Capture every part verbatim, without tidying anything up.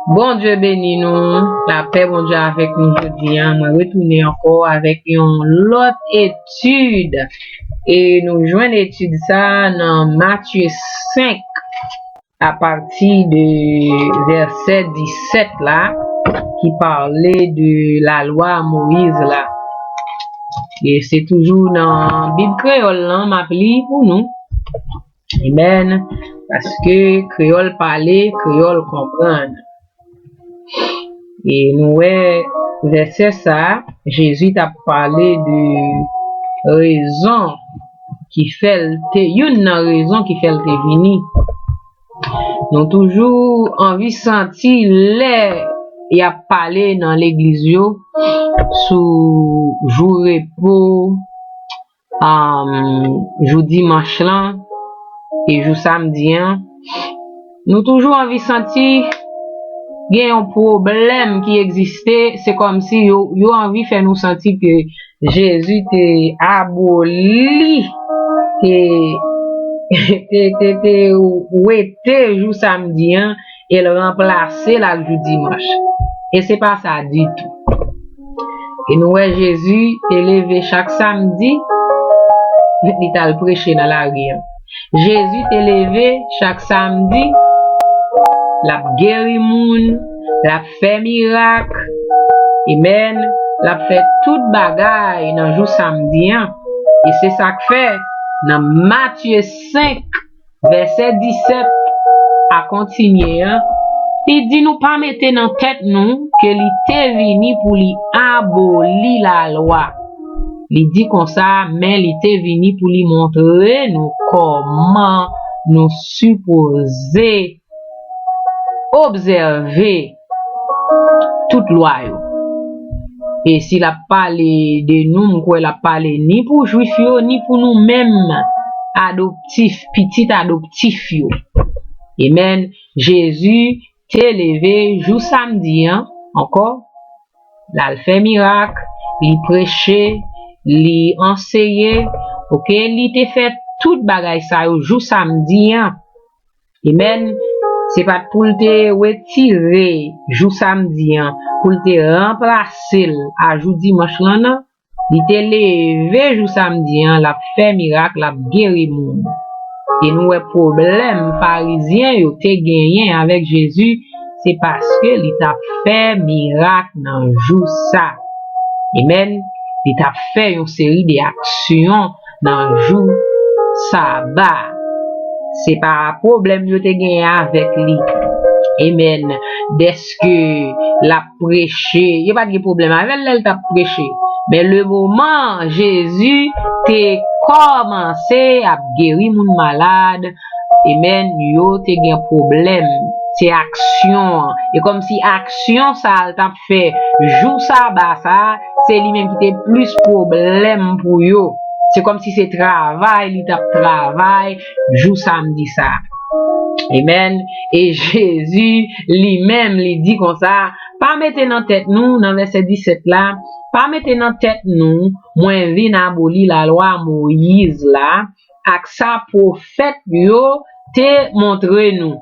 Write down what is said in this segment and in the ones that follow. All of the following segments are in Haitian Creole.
Bondye beni nou, lapè Bondye avèk nou jodi a. Mwen retounen ankò avèk yon lòt etid. E nou jwenn etid sa a nan Matye senk, apati de vèsè disèt la, ki pale de lalwa Moyiz la. E se toujou nan Bib kreyòl lan m ap li pou nou. Amèn. Paske kreyòl pale, kreyòl konprann. E nou wè vèsè sa a, Jezi t ap pale de rezon ki fè l te, youn nan rezon ki fè l te vini. Nou toujou anvi santi lè y ap pale nan legliz yo sou jou repo, um, jou dimanch lan e jou samdi an, nou toujou anvi santi gen yon pwoblèm ki egziste. Se kòmsi yo, yo anvi fè nou santi ke Jezi te aboli, te, te, te, te wete jou samdi an, e l ranplase l ak jou dimanch. E se pa sa ditou. E nou wè Jezi te leve chak samdi, li t al preche nan lari an. Jezi te leve chak samdi, l ap geri moun, l ap fè mirak. Amèn. L ap fè tout bagay nan jou samdi an. E se sa k fè, nan Matye senk, vèsè disèt a kontinye an, li di nou pa mete nan tèt nou ke li te vini pou li aboli lalwa. Li di konsa, men li te vini pou li montre nou kòman nou sipoze obsève tout lwa yo. E si l ap pale de nou, m kwè l ap pale ni pou Jwif yo, ni pou nou menm, adoptif, pitit adoptif yo. Amèn. Jezi te leve jou samdi an, ankò, l al fè mirak, li preche, li anseye, oke, li te fè tout bagay sa yo jou samdi an. Amèn. Se pa t pou l te retire jou samdi an, pou l te ranplase l a jou dimanch lan, non. Li te leve jou samdi an, l ap fè mirak, l ap geri moun. E nou wè pwoblèm Farizyen yo te genyen avèk Jezi, se paske li t ap fè mirak nan jou sa. Amèn. Li t ap fè yon seri de aksyon nan jou saba. Se pa pwoblèm yo te genyen avèk li. Amèn. Dèske l ap preche, yo pa t gen pwoblèm avè l lè l t ap preche. Men le moman Jezi te kòmanse ap geri moun malad, amèn, yo te gen pwoblèm. Se aksyon an. E kòmsi aksyon sa a l t ap fè jou saba sa a, se li menm ki te plis pwoblèm pou yo. Se kòmsi se travay li t ap travay jou samdi sa a. Amèn. E Jezi li menm, li di konsa, pa mete nan tèt nou, nan vèsè disèt la, pa mete nan tèt nou, mwen vin aboli lalwa Moyiz la, ak sa pwofèt yo te montre nou.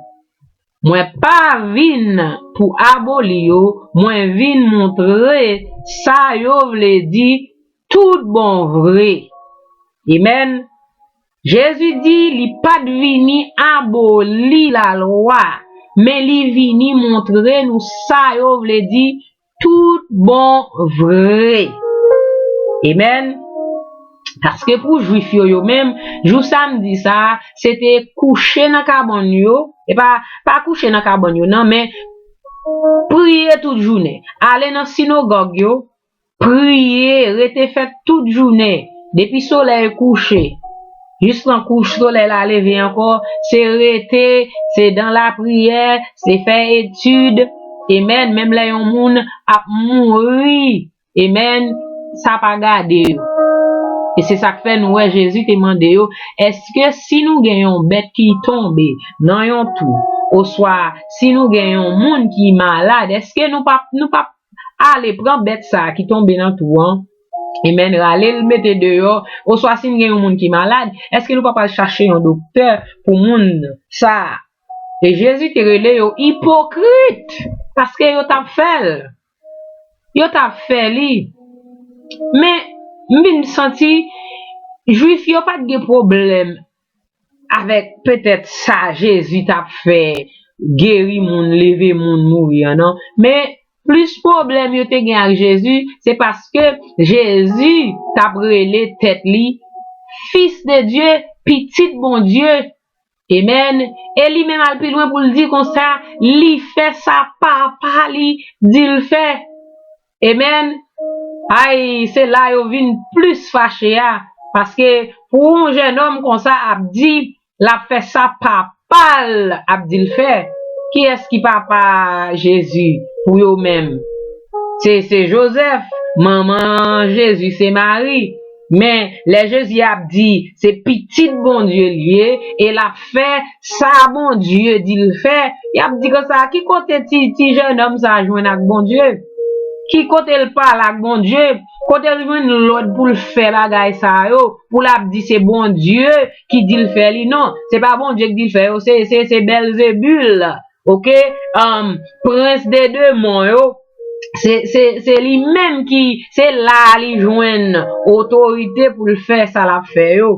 Mwen pa vin pou aboli yo, mwen vin montre sa yo vle di tout bon vre. Amèn. Jezi di li pa t vini aboli lalwa, men li vini montre nou sa yo vle di tout bon vre. Amèn. Paske pou Jwif yo, yo menm, jou samdi sa a, se te kouche nan kabann yo, e pa, pa kouche nan kabann yo, non, men priye tout jounen, ale nan sinagòg yo, priye, rete fèt tout jounen, depi solèy kouche, jiskan kouch solèy la leve ankò, se rete, se dan lapriyè, se fè etid. Amèn. Menm lè yon moun ap mouri, amèn, sa pa gade yo. E se sa k fè nou wè Jezi te mande yo, èske si nou gen yon bèt ki tonbe nan yon twou, oswa si nou gen yon moun ki malad, èske nou p ap, nou p ap ale pran bèt sa a ki tonbe nan twou an, amèn, rale l mete deyò, oswa si n gen yon moun ki malad, èske nou p ap al chache yon doktè pou moun sa a? E Jezi te rele yo ipokrit. paske yo t ap fè l. Yo t ap fè li. Men, m vin santi, Jwif yo pa t gen pwoblèm avèk petèt sa Jezi t ap fè, geri moun, leve moun mouri an, non. Men, plis pwoblèm yo te gen ak Jezi, se paske Jezi t ap rele tèt li Fis de Dye, Pitit Bondye. Amen. E li menm al pi lwen pou l di konsa, li fè sa Papa li di l fè. Amen. Ay, se la yo vin plis fache a, paske pou yon jènòm konsa ap di l ap fè sa Papa l ap di l fè, kiyès ki papa Jezi pou yo menm? Se, se Jozèf, manman Jezi se Mari. Men, lè Jezi ap di se Pitit Bondye l ye, e l ap fè sa Bondye di l fè, y ap di konsa, ki kote ti, ti jennonm sa a jwenn ak Bondye? Ki kote l pale ak Bondye? Kote l jwenn lòd pou l fè bagay sa yo? Pou l ap di se Bondye ki di l fè li? Non, se pa Bondye ki di l fè yo, se, se, se Bèlzebil, oke? Um, prens de demon yo, se, se, se li menm ki, se la li jwenn otorite pou l fè sa l ap fè yo.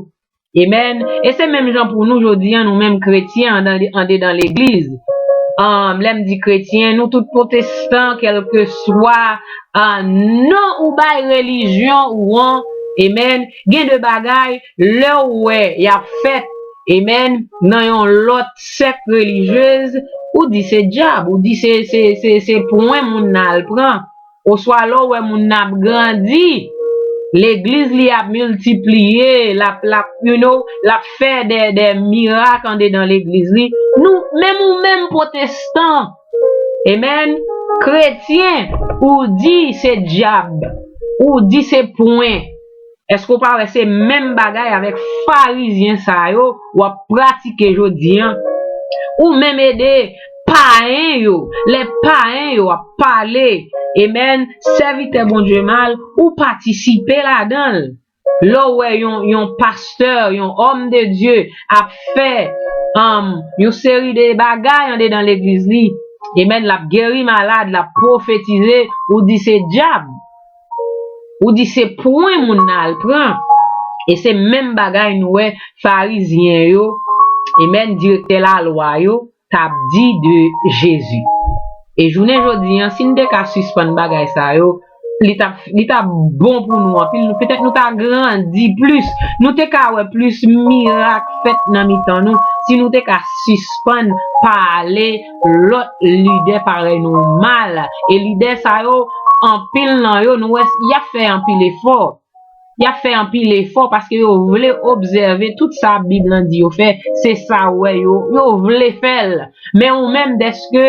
Amen. E se menm jan pou nou jodi a, nou menm kretyen andan, andedan legliz. Um, lè m di kretyen, nou tout pwotestan, kèlkeswa, uh, non ou bay relijyon ou an. Amen. Gen de bagay, lè w wè y ap fèt, amen, nan yon lòt sèk relijyez, ou di se dyab, ou di se, se, se, se pwen moun nan al pran. Oswa lè w wè moun nan ap grandi, legliz li ap miltipliye, l ap, l ap, you know, l ap fè de, de mirak andedan legliz li. Nou, menm ou menm pwotestan, amen, kretyen, ou di se dyab, ou di se pwen. Èske w pa wè se menm bagay avèk farizyen sa yo w ap pratike jodi a? Ou menm ede payen yo, lè payen yo ap pale, amen, sèvitè Bondye mal, ou patisipe ladan l. Lè w wè yon, yon pastè, yon homme de Dieu ap fè, um, yon seri de bagay andedan legliz li, amen, l ap geri malad, l ap pwofetize, ou di se dyab. Ou di se pwen moun nan al pran. E se menm bagay nou wè farizyen yo, e menm direktè lalwa yo t ap di de Jezi. E jounen jodi a, si n te ka sispann bagay sa yo, li t ap, li t ap bon pou nou anpil. Nou, petèt nou ta grandi plis, nou te ka wè plis mirak fèt nan mitan nou, si nou te ka sispann pale lòt lidè parèy nou mal. E lidè sa yo, anpil nan yo, nou wè, y ap fè anpil efò. Y ap fè anpil efò paske yo vle obsève tout sa Bib lan di yo fè. Se sa w wè yo, yo vle fè l. Men ou menm, dèske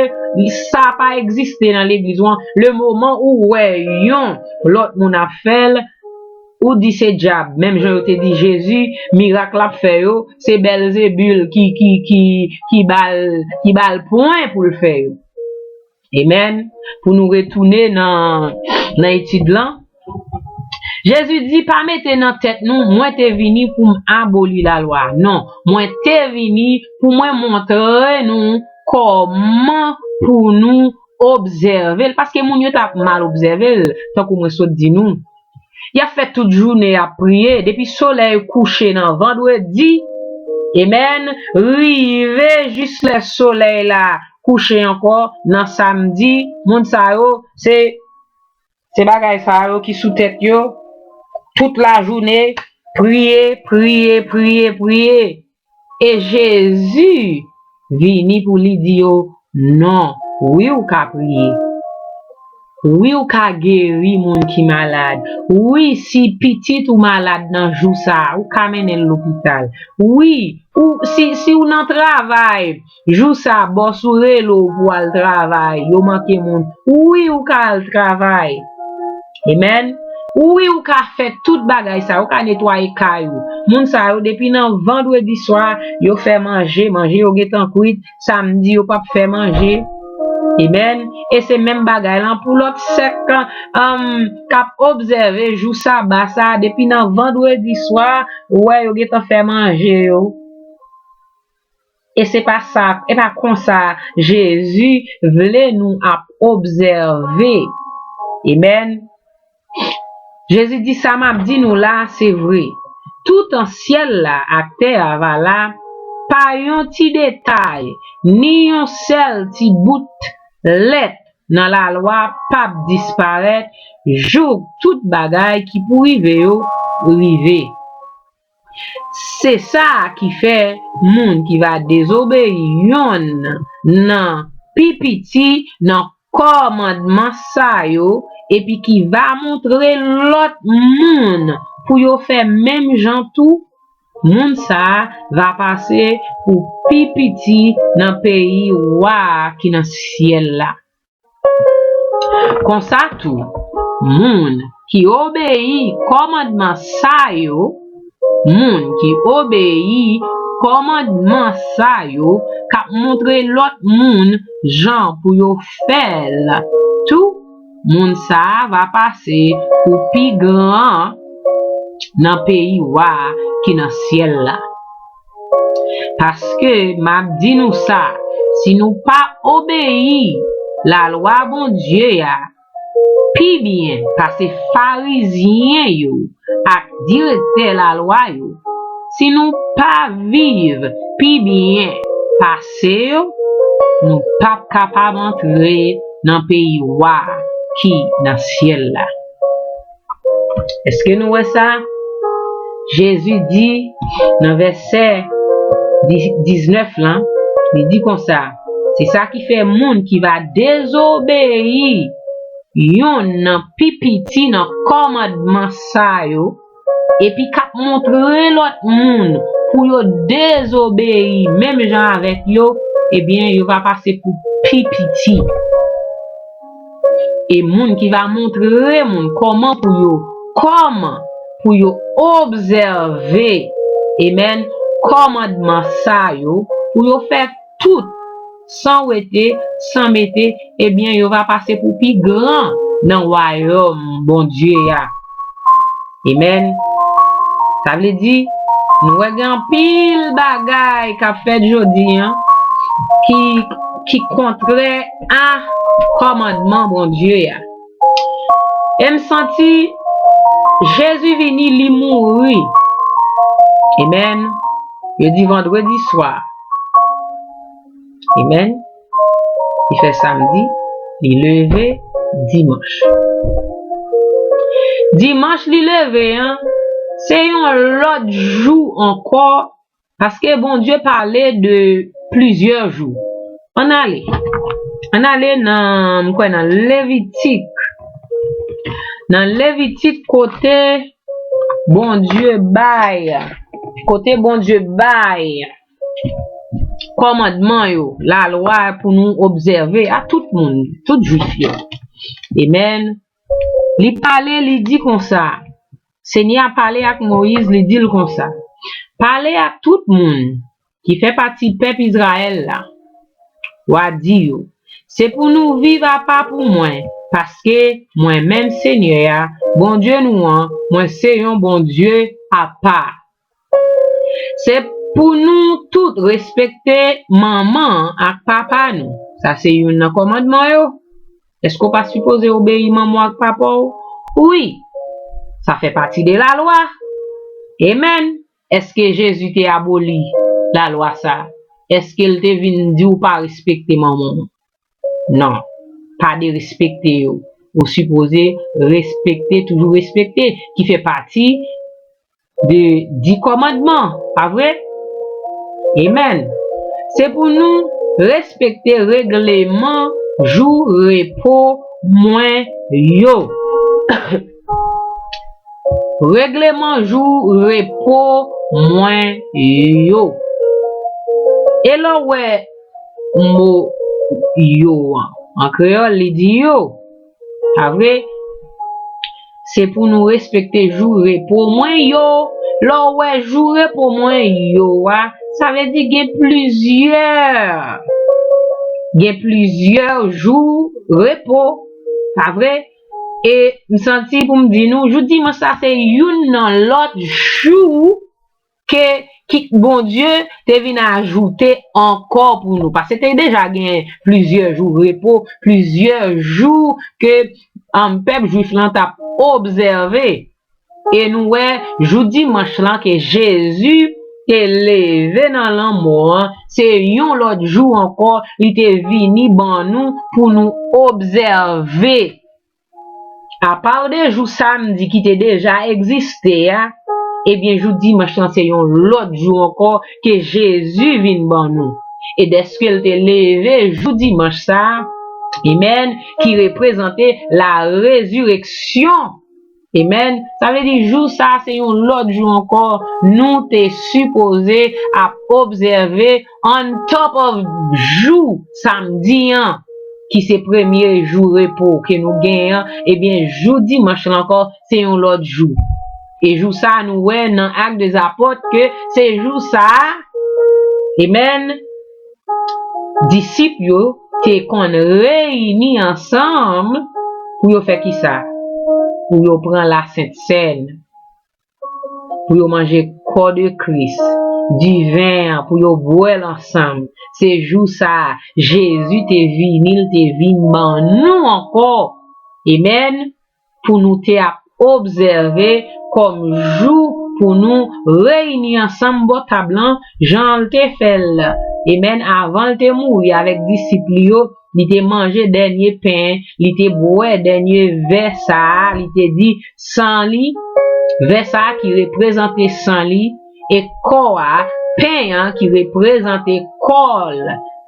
sa pa egziste nan legliz ou an, le moman ou wè yon lòt moun ap fè l, ou di se dyab. Menm jan yo te di Jezi, mirak l ap fè yo, se Bèlzebil ki, ki, ki, ki ba l, ki ba l pwen pou l fè yo. Amen. Pou nou retounen nan, nan etid lan. Jezi di, pa mete nan tèt nou, mwen te vini pou m aboli lalwa. Non, mwen te vini pou mwen montre nou kòman pou nou obsève l. Paske moun yo t ap mal obsève l, tankou mwen sot di nou. Y ap fè tout jounen y ap priye, depi solèy kouche nan vandredi, amen, rive jis lè solèy la kouche ankò nan samdi, moun sa yo, se, se bagay sa yo ki sou tèt yo, tout lajounen, priye, priye, priye, priye. E Jezi vini pou li di yo, non, wi, ou ka priye. Wi, ou ka geri moun ki malad. Wi, si pitit ou malad nan jou sa a, ou ka mennen l lopital. Wi, ou, si, si ou nan travay, jou sa a, bòs ou rele w pou al travay, yo manke moun. Wi, ou ka al travay. Amen. Wi, ou ka fè tout bagay sa, ou ka netwaye kay ou. Moun sa yo, depi nan vandredi swa, yo fè manje, manje yo gentan kwit, samdi yo p ap fè manje. Amen. E se menm bagay lan pou lòt sèk, um, k ap obsève jou saba sa, depi nan vandredi swa, ou wè yo gentan fè manje yo. E se pa sa, e pa konsa Jezi vle nou ap obsève. Amèn. Jezi di, sa m ap di nou la a, se vre. Toutan syèl la ak tè a va la, pa yon ti detay, ni yon sèl ti bout lèt nan lalwa p ap disparèt jouk tout bagay ki pou rive yo rive. Se sa ki fè moun ki va dezobeyi yonn nan pi piti nan kòmandman sa yo, epi ki va montre lòt moun pou yo fè menm jan tou, moun sa a va pase pou pi piti nan peyi Wa a ki nan syèl la. Konsa tou, moun ki obeyi kòmandman sa yo, moun ki obeyi kòmandman sa yo, k ap montre lòt moun jan pou yo fè l tou, moun sa a va pase pou pi gran nan peyi Wa a ki nan syèl la. Paske m ap di nou sa, si nou pa obeyi lalwa Bondye a pi byen pase Farizyen yo ak direktè lalwa yo, si nou pa viv pi byen pase yo, nou p ap kapab antre nan peyi Wa a ki nan syèl la. Èske nou wè sa? Jezi di nan vèsè di-, diznèf lan, li di konsa, se sa ki fè moun ki va dezobeyi yonn nan pi piti nan kòmandman sa yo, epi k ap montre lòt moun pou yo dezobeyi menm jan avèk yo, ebyen, yo va pase pou pi piti. E moun ki va montre moun kòman pou yo, kòman pou yo obsève, amèn, kòmandman sa yo, pou yo fè tout, san wete, san mete, ebyen, yo va pase pou pi gran nan wayòm Bondye a. Amèn. Sa vle di, nou wè gen anpil bagay k ap fèt jodi a ki, ki kontrè a kòmandman Bondye a. E m santi Jezi vini, li mouri. Amèn. Yo di vandredi swa. Amèn. Li fè samdi, li leve dimanch. Dimanch li leve an, se yon lòt jou ankò, paske Bondye pale de plizyè jou. Ann ale. Ann ale nan, m kwè nan Levitik. Nan Levitik kote Bondye bay, kote Bondye bay kòmandman yo, lalwa pou nou obsève a tout moun, tout jwif yo. Amèn. Li pale, li di konsa, Senyè a pale ak Moyiz, li di l konsa, pale ak tout moun ki fè pati pèp Izrayèl la. W a di yo, se pou nou viv apa pou mwen, paske mwen menm Senyè a, Bondye nou an, mwen se yon Bondye apa. Se pou nou tout respekte manman an ak papa nou. Sa se youn nan kòmandman yo. Èske w pa sipoze obeyi manman w ak papa w? Wi, sa fè pati de lalwa. Amèn. Èske Jezi te aboli lalwa sa? Èske l te vin di w pa respekte manman w? Non, pa derespekte yo. Ou sipoze respekte, toujou respekte, ki fè pati de di kòmandman, pa vre? Amèn. Se pou nou respekte regleman jou repo mwen yo. Regleman jou repo mwen yo. E lè w wè mo yo an, an kreyòl, li di yo. Pa vre? Se pou nou respekte jou repo mwen yo. Lè w wè jou repo mwen yo a, sa vle di gen plizyè, gen plizyè jou repo. Pa vre? E m santi pou m di nou, jou dimanch sa se youn nan lòt jou ke, ki Bondye te vin ajoute ankò pou nou. Paske te deja gen plizyè jou repo, plizyè jou ke um, pèp jwif lan t ap obsève. E nou wè, jou dimanch lan ke Jezi te leve nan lanmò an, se yon lòt jou ankò, li te vini ban nou pou nou obsève. Apa de jou samdi ki te deja egziste a, ebyen, jou dimanch lan se yon lòt jou ankò ke Jezi vin ban nou. E dèske l te leve jou dimanch sa a, amèn, ki reprezante la rezireksyon. Amèn. Sa vle di jou sa a se yon lòt jou ankò nou te sipoze ap obsève on top of jou samdi an, ki se premye jou repo ke nou genyen an, ebyen, jou dimanch lan ankò, se yon lòt jou. E jou sa a, nou wè nan Actes des Apôtres ke se jou sa a, amèn, disip yo te konn reyini ansanm pou yo fè kisa? Pou yo pran la Sent Sèn, pou yo manje kò de Kris, diven an, pou yo bwè l ansanm. Se jou sa a, Jezi te vini, l te vin ban nou ankò. Amèn. Pou nou te ap obsève kòm jou pou nou reyini ansanm bò tab lan, jan l te fè l. Amèn. Avan l te mouri avèk disip li yo, li te manje dènye pen, li te bwè dènye vè sa a, li te di san li, vè sa a ki reprezante san li, e kò a, pen an ki reprezante kò l,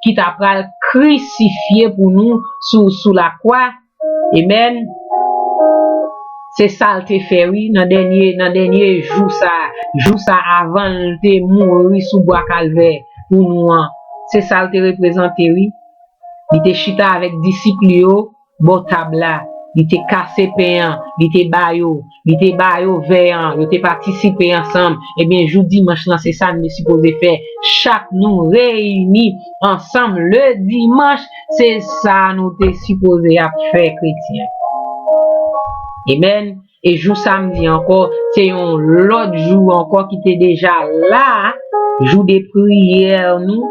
ki ta pral krisifye pou nou sou, sou lakwa. Amèn. Se sa l te fè, wi, nan dènye, nan dènye jou sa a, jou sa a avan l te mouri sou bwa Kalvè pou nou an. Se sa l te reprezante, wi. Li te chita avèk disip li yo bò tab la. Li te kase pen an, li te ba yo, li te ba yo vè an, yo te patisipe ansanm. Ebyen, jou dimanch lan, se sa n te sipoze fè. Chak nou reyini ansanm le dimanch, se sa nou te sipoze ap fè, kretyen. Amèn. E jou samdi ankò, se yon lòt jou ankò ki te deja la, jou de priyè nou,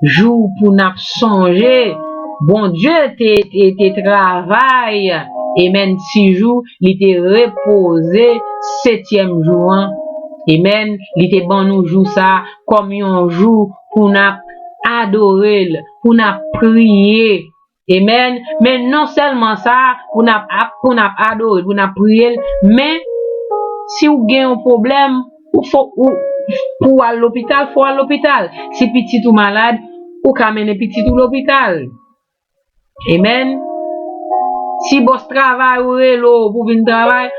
jou pou n ap sonje Bondye te, te, te travay, amèn, sis jou, li te repoze setyèm jou an, amèn, li te ban nou jou sa a kòm yon jou pou n ap adore l, pou n ap priye, amèn. Men non sèlman sa, pou n ap, ap, pou n ap adore, pou n ap priye l, men si w gen yon pwoblèm, ou fò, ou, pou w al lopital, fò w al lopital. Si pitit ou malad, ou ka mennen pitit ou lopital. Amèn. Si bòs travay ou rele w pou vin travay,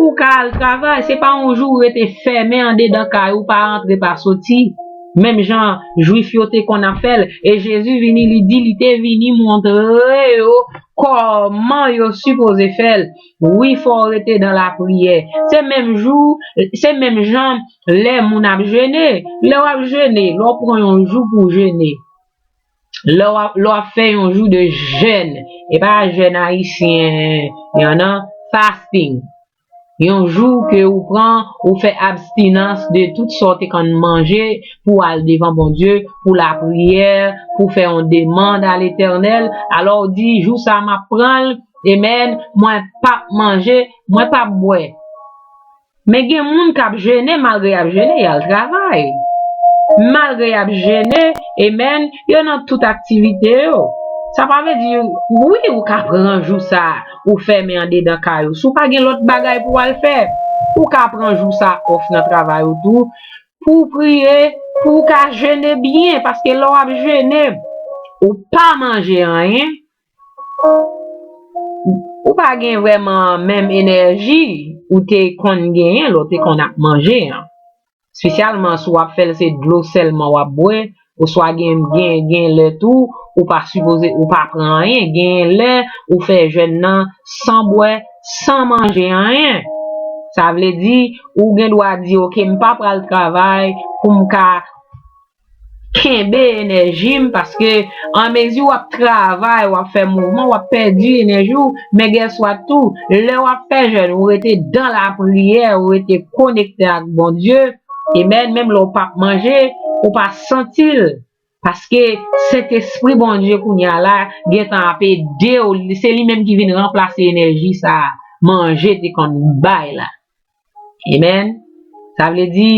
ou ka al travay. Se pa yon jou ou rete fèmen andedan kay ou, pa rantre, pa soti. Menm jan Jwif yo te konn ap fè l. E Jezi vini, li di li te vini montre yo kòman yo sipoze fè l. Wi, fò w rete dan lapriyè. Se menm jou, se menm jan lè moun ap jene. Lè w ap jene, lè w pran yon jou pou w jene. Lè w ap, lè w ap fè yon jou de jèn. E pa jèn ayisyen, y en a, fasting. Yon jou ke ou pran, ou fè abstinans de tout sa w te konn manje pou w al devan Bondye, pou lapriyè, pou fè yon demann a Letènèl. Alò, w di, jou sa a, m ap pran l, amèn, mwen p ap manje, mwen p ap bwè. Men gen moun k ap jene, malgre y ap jene, y al travay. Malgre y ap jene, amèn, yo nan tout aktivite yo. Sa pa vle di, wi, ou ka pran jou sa a, ou fèmen andedan kay ou. Si w pa gen lòt bagay pou w al fè, ou ka pran jou sa a off nan travay ou tou, pou w priye, pou w ka jene byen, paske lè w ap jene, ou pa manje anyen, ou pa gen vrèman menm enèji ou te konn genyen lè w te konn ap manje an. Espesyalman si w ap fè l se dlo sèlman w ap bwè, oswa gen, gen, gen lè tou, ou pa sipoze, ou pa pran anyen, gen lè ou fè jèn nan san bwè, san manje anyen. Sa vle di, ou gen dwa di, "Oke, m pa pral travay pou m ka kenbe enèji m," paske anmezi w ap travay, w ap fè mouvman, w ap pèdi enèji w, men guess what tou, lè w ap fè jèn, ou rete dan lapriyè, ou rete konekte ak Bondye, Amèn. Menm lè w p ap manje, ou pa santi l. Paske Sentespri Bondye kounye a la gentan ap ede w. Se li menm ki vin ranplase enèji sa a manje te konn bay la. Amèn. Sa vle di,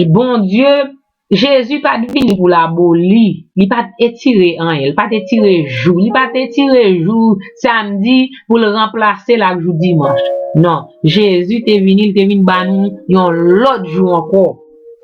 Bondye, Jezi pa t vini pou l aboli, li pa t etire anyen, li pa t etire jou, li pa t etire jou samdi pou l ranplase l ak jou dimanch. Non, Jezi te vini, li te vin ba nou yon lòt jou ankò,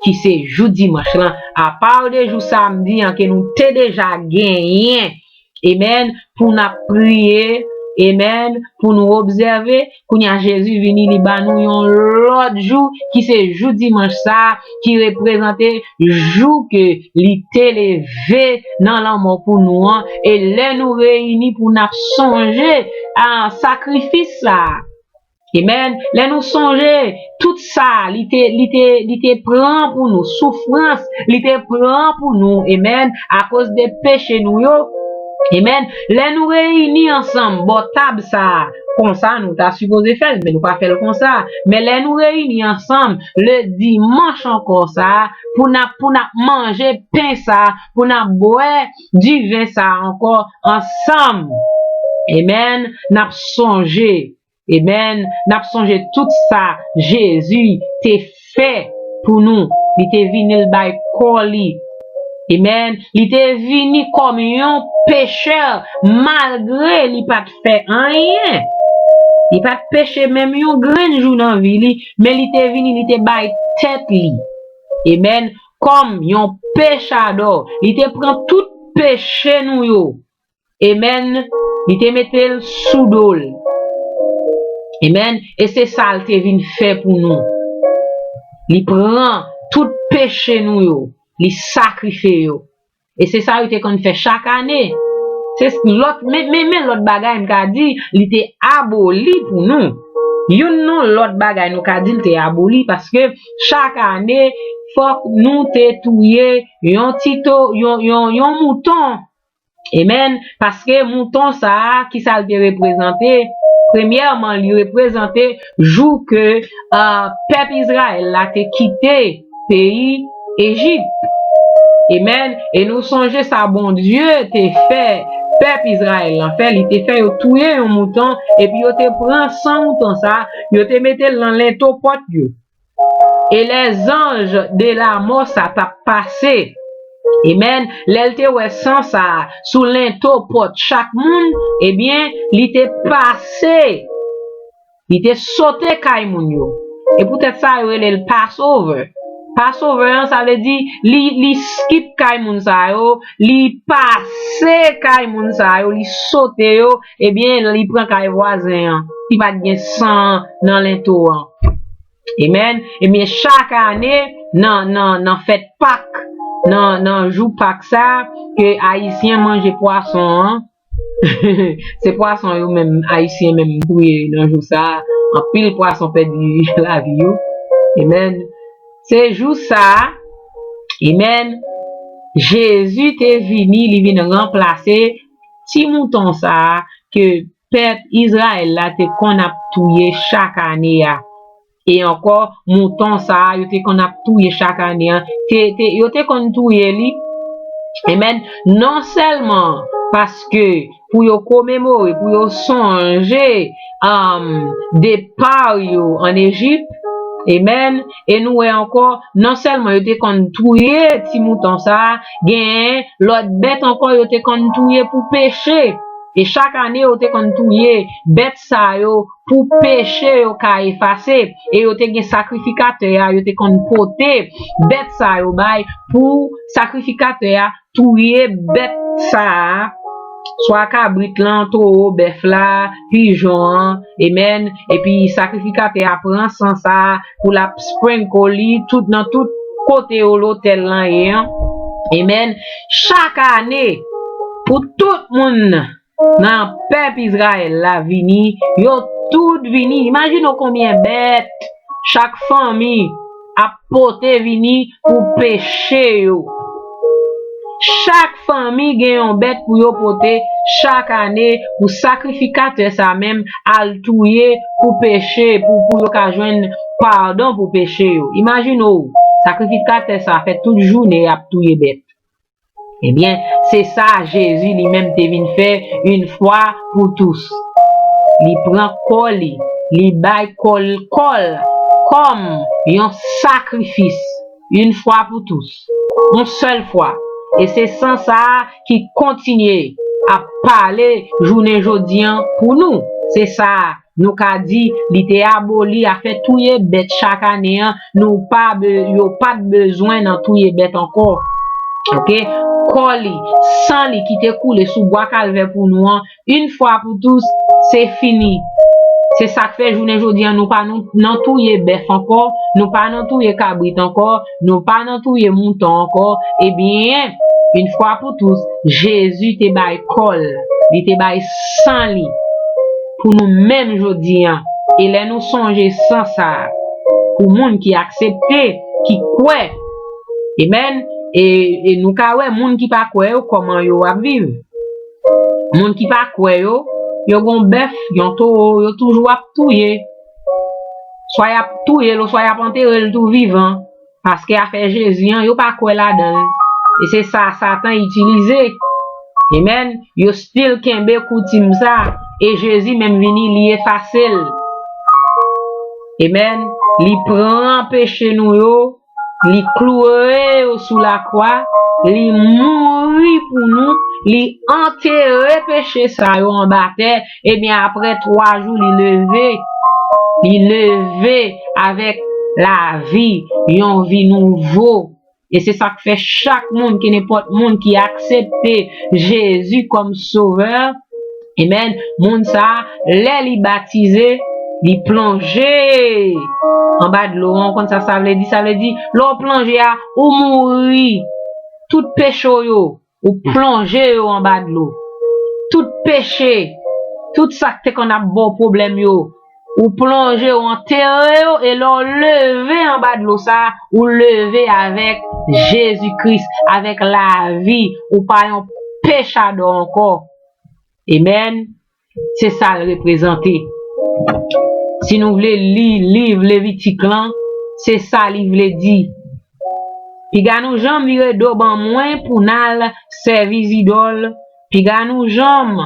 ki se jou dimanch lan, apa de jou samdi an ke nou te deja genyen, amèn, pou n ap priye, amèn, pou nou obsève. Kounye a Jezi vini, li ba nou yon lòt jou, ki se jou dimanch sa a, ki reprezante jou ke li te leve nan lanmò pou nou an. E lè nou reyini pou n ap sonje a sakrifis sa a, amèn. Lè nou sonje tout sa li te, li te, li te pran pou nou, soufrans li te pran pou nou, amèn, akoz de peche nou yo. Amèn. Lè nou reyini ansanm bò tab sa a, konsa nou ta sipoze fè l, men nou pa fè l konsa. Men lè nou reyini ansanm le dimanch ankò sa a, pou n ap, pou n ap manje pen sa a, pou n ap bwè diven sa a ankò ansanm, amèn, n ap sonje, amèn, n ap sonje tout sa Jezi te fè pou nou. Li te vini, l bay kò li. Amèn. Li te vini kòm yon pechè, malgre li pa t fè anyen. Li pa t peche menm yon grenn jou nan vi li, men li te vini, li te bay tèt li, amèn, kòm yon pechadò. Li te pran tout peche nou yo. Amèn. Li te mete l sou do l. Amèn. E se sa l te vin fè pou nou. Li pran tout peche nou yo, li sakrifye yo. E se sa yo te konn fè chak ane. Se lòt, men, men, men lòt bagay m ka di, li te aboli pou nou. Youn nan lòt bagay nou ka di l te aboli, paske chak ane, fòk nou te touye yon ti to, yon, yon, yon mouton. Amèn. Paske mouton sa a, ki sa l te reprezante? Premyèman, li reprezante jou ke, ah, pèp Izrayèl la te kite peyi Ejip. Amèn. E nou sonje sa Bondye te fè pèp Izrayèl lan fè, li te fè yo touye yon mouton, epi yo te pran san mouton sa a, yo te mete l nan lento pòt yo. E lèzanj de lamò sa t ap pase. Amèn. Lè l te wè san sa a sou lento pòt chak moun, ebyen, li te pase. Li te sote kay moun yo. E poutèt sa, yo rele l Passover. Passover an, sa vle di, li, li skip kay moun sa yo, li pase kay moun sa yo, li sote yo, ebyen, li pran kay vwazen an, ki pa t gen san nan lento an. Amèn. Ebyen, chak ane, nan, nan, nan fèt Pak, nan, nan jou Pak sa, ke Ayisyen manje pwason an, se pwason yo menm, Ayisyen menm touye nan jou sa. Anpil pwason pèdi lavi yo. Amèn. Se jou sa, amèn, Jezi te vini, li vin ranplase ti mouton sa ke pèp Izrayèl la te konn ap touye chak ane a. E ankò, mouton sa a, yo te konn ap touye chak ane an, te, te, yo te konn touye li. Amèn. Non sèlman paske pou yo komemore, pou yo sonje, um, depa yo ann Ejip. Amèn. E nou wè ankò, non sèlman yo te konn touye ti mouton sa a, genyen lòt bèt ankò yo te konn touye pou peche. E chak ane, yo te konn touye bèt sa yo pou peche yo ka efase. E yo te gen sakrifikatè a, yo te konn pote bèt sa yo bay pou sakrifikatè a touye bèt sa a, swa kabrit lan, towo, bèf la, pijon an, amèn. Epi sakrifikatè a pran san sa a pou l ap sprinkle li tout nan tout kote yo lotèl lan ye an. Amèn. Chak ane, pou tout moun nan pèp Izrayèl la vini, yo tout vini. Imajine w konbyen bèt chak fanmi ap pote vini pou peche yo. Chak fanmi gen yon bèt pou yo pote chak ane pou sakrifikatè sa menm al touye pou peche, pou, pou yo ka jwenn padon pou peche yo. Imajine w, Sakrifikatè sa a fè tout jounen y ap touye bèt. Ebyen, se sa Jezi li menm te vin fè yon fwa pou tous. Li pran kò li, li bay kò l, kò l kòm yon sakrifis, yon fwa pou tous, yon sèl fwa. E se san sa a ki kontinye ap pale jounen jodi an pou nou. Se sa a, nou ka di li te aboli afè touye bèt chak ane an, nou pa be-, yo pa t bezwen nan touye bèt ankò. Oke? Kò li, san li ki te koule sou bwa Kalvè pou nou an, yon fwa pou tous, se fini. Se sa k fè jounen jodi an nou pa nou, nan touye bèf ankò, nou pa nan touye kabrit ankò, nou pa nan touye mouton ankò. Ebyen, yon fwa pou tous, Jezi te bay kò l, li te bay san li pou nou menm jodi an. E lè nou sonje san sa a, pou moun ki aksepte, ki kwè, amen, e, e nou ka wè moun ki pa kwè yo, kòman yo ap viv. Moun ki pa kwè yo, yo gon bèf, yon towo, yo toujou ap touye. Swa y ap touye l, oswa y ap antere l tou vivan. Paske afè Jezi an, yo pa kwè ladan l. E se sa Satan itilize. Amen. Yo still kenbe koutim sa. E Jezi menm vini, li efase l. Amen. Li pran peche nou yo, li kloure yo sou lakwa, li mouri pou nou, li antere peche sa yo anba tè, ebyen, apre twa jou, li leve. Li leve avèk lavi, yon vi nouvo. E se sa k fè chak moun, kenenpòt moun ki aksepte Jezi kòm Sovè, amen, moun sa a, lè li batize, li plonje anba dlo an. Ou konn sa sa vle di? Sa vle di, lè w plonje a, ou mouri. Tout peche w yo, ou plonje yo anba dlo. Tout peche, tout sa k te konn ap ba w pwoblèm yo, ou plonje, ou antere yo, e lè w leve anba dlo sa a, ou leve avèk Jezi Kris, avèk lavi, ou pa yon pechadò ankò. Amen. Se sa l reprezante. Si nou vle li liv Levitik lan, se sa li vle di. Piga nou janm vire do ban mwen pou n al sèvi zidòl. Piga nou janm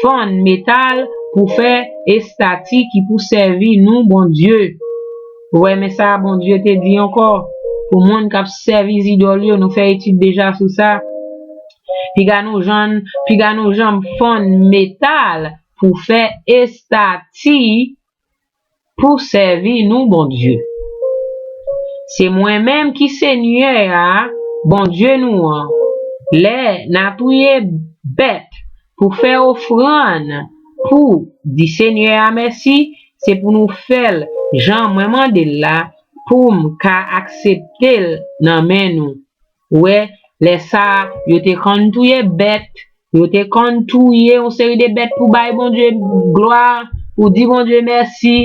fann metal pou fè estati ki pou sèvi nou Bondye. Ou wè, men sa Bondye te di ankò pou moun k ap sèvi zidòl yo, nou fè etid deja sou sa. Piga nou janm, piga nou janm fann metal pou fè estati pou sèvi nou Bondye. Se mwen menm ki Senyè a, Bondye nou an. Lè n a touye bèt pou fè ofrann pou di Senyè a mèsi, se pou nou fè l jan mwen mande l la, pou m ka aksepte l nan men nou. Ou wè, lè sa a, yo te konn touye bèt, yo te konn touye yon seri de bèt pou bay Bondye glwa, pou di Bondye mèsi.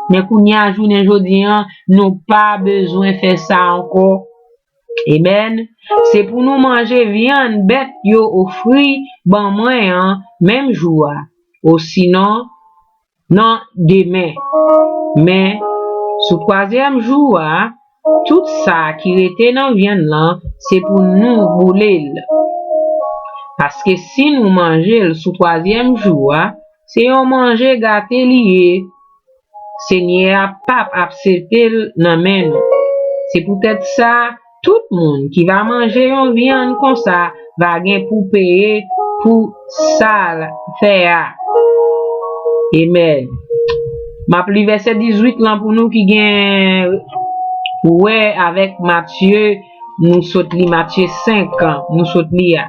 Men kounye a, jounen jodi an, nou pa bezwen fè sa ankò. Amen. Se pou nou manje vyann bèt yo ofri ban mwen an menm jou a. Osinon, nan demen. Men, sou twazyèm jou a, tout sa ki rete nan vyann lan, se pou nou boule l. Paske si nou manje l sou twazyèm jou a, se yon manje gate li ye. Senyè a p ap aksepte l nan men nou. Se poutèt sa, tout moun ki va manje yon vyann konsa va gen pou peye pou sa l fè a. Amen. M ap li vèsè dizuit lan pou nou ki gen pou wè avèk Matye, nou sot li Matye senk, nou sot li a.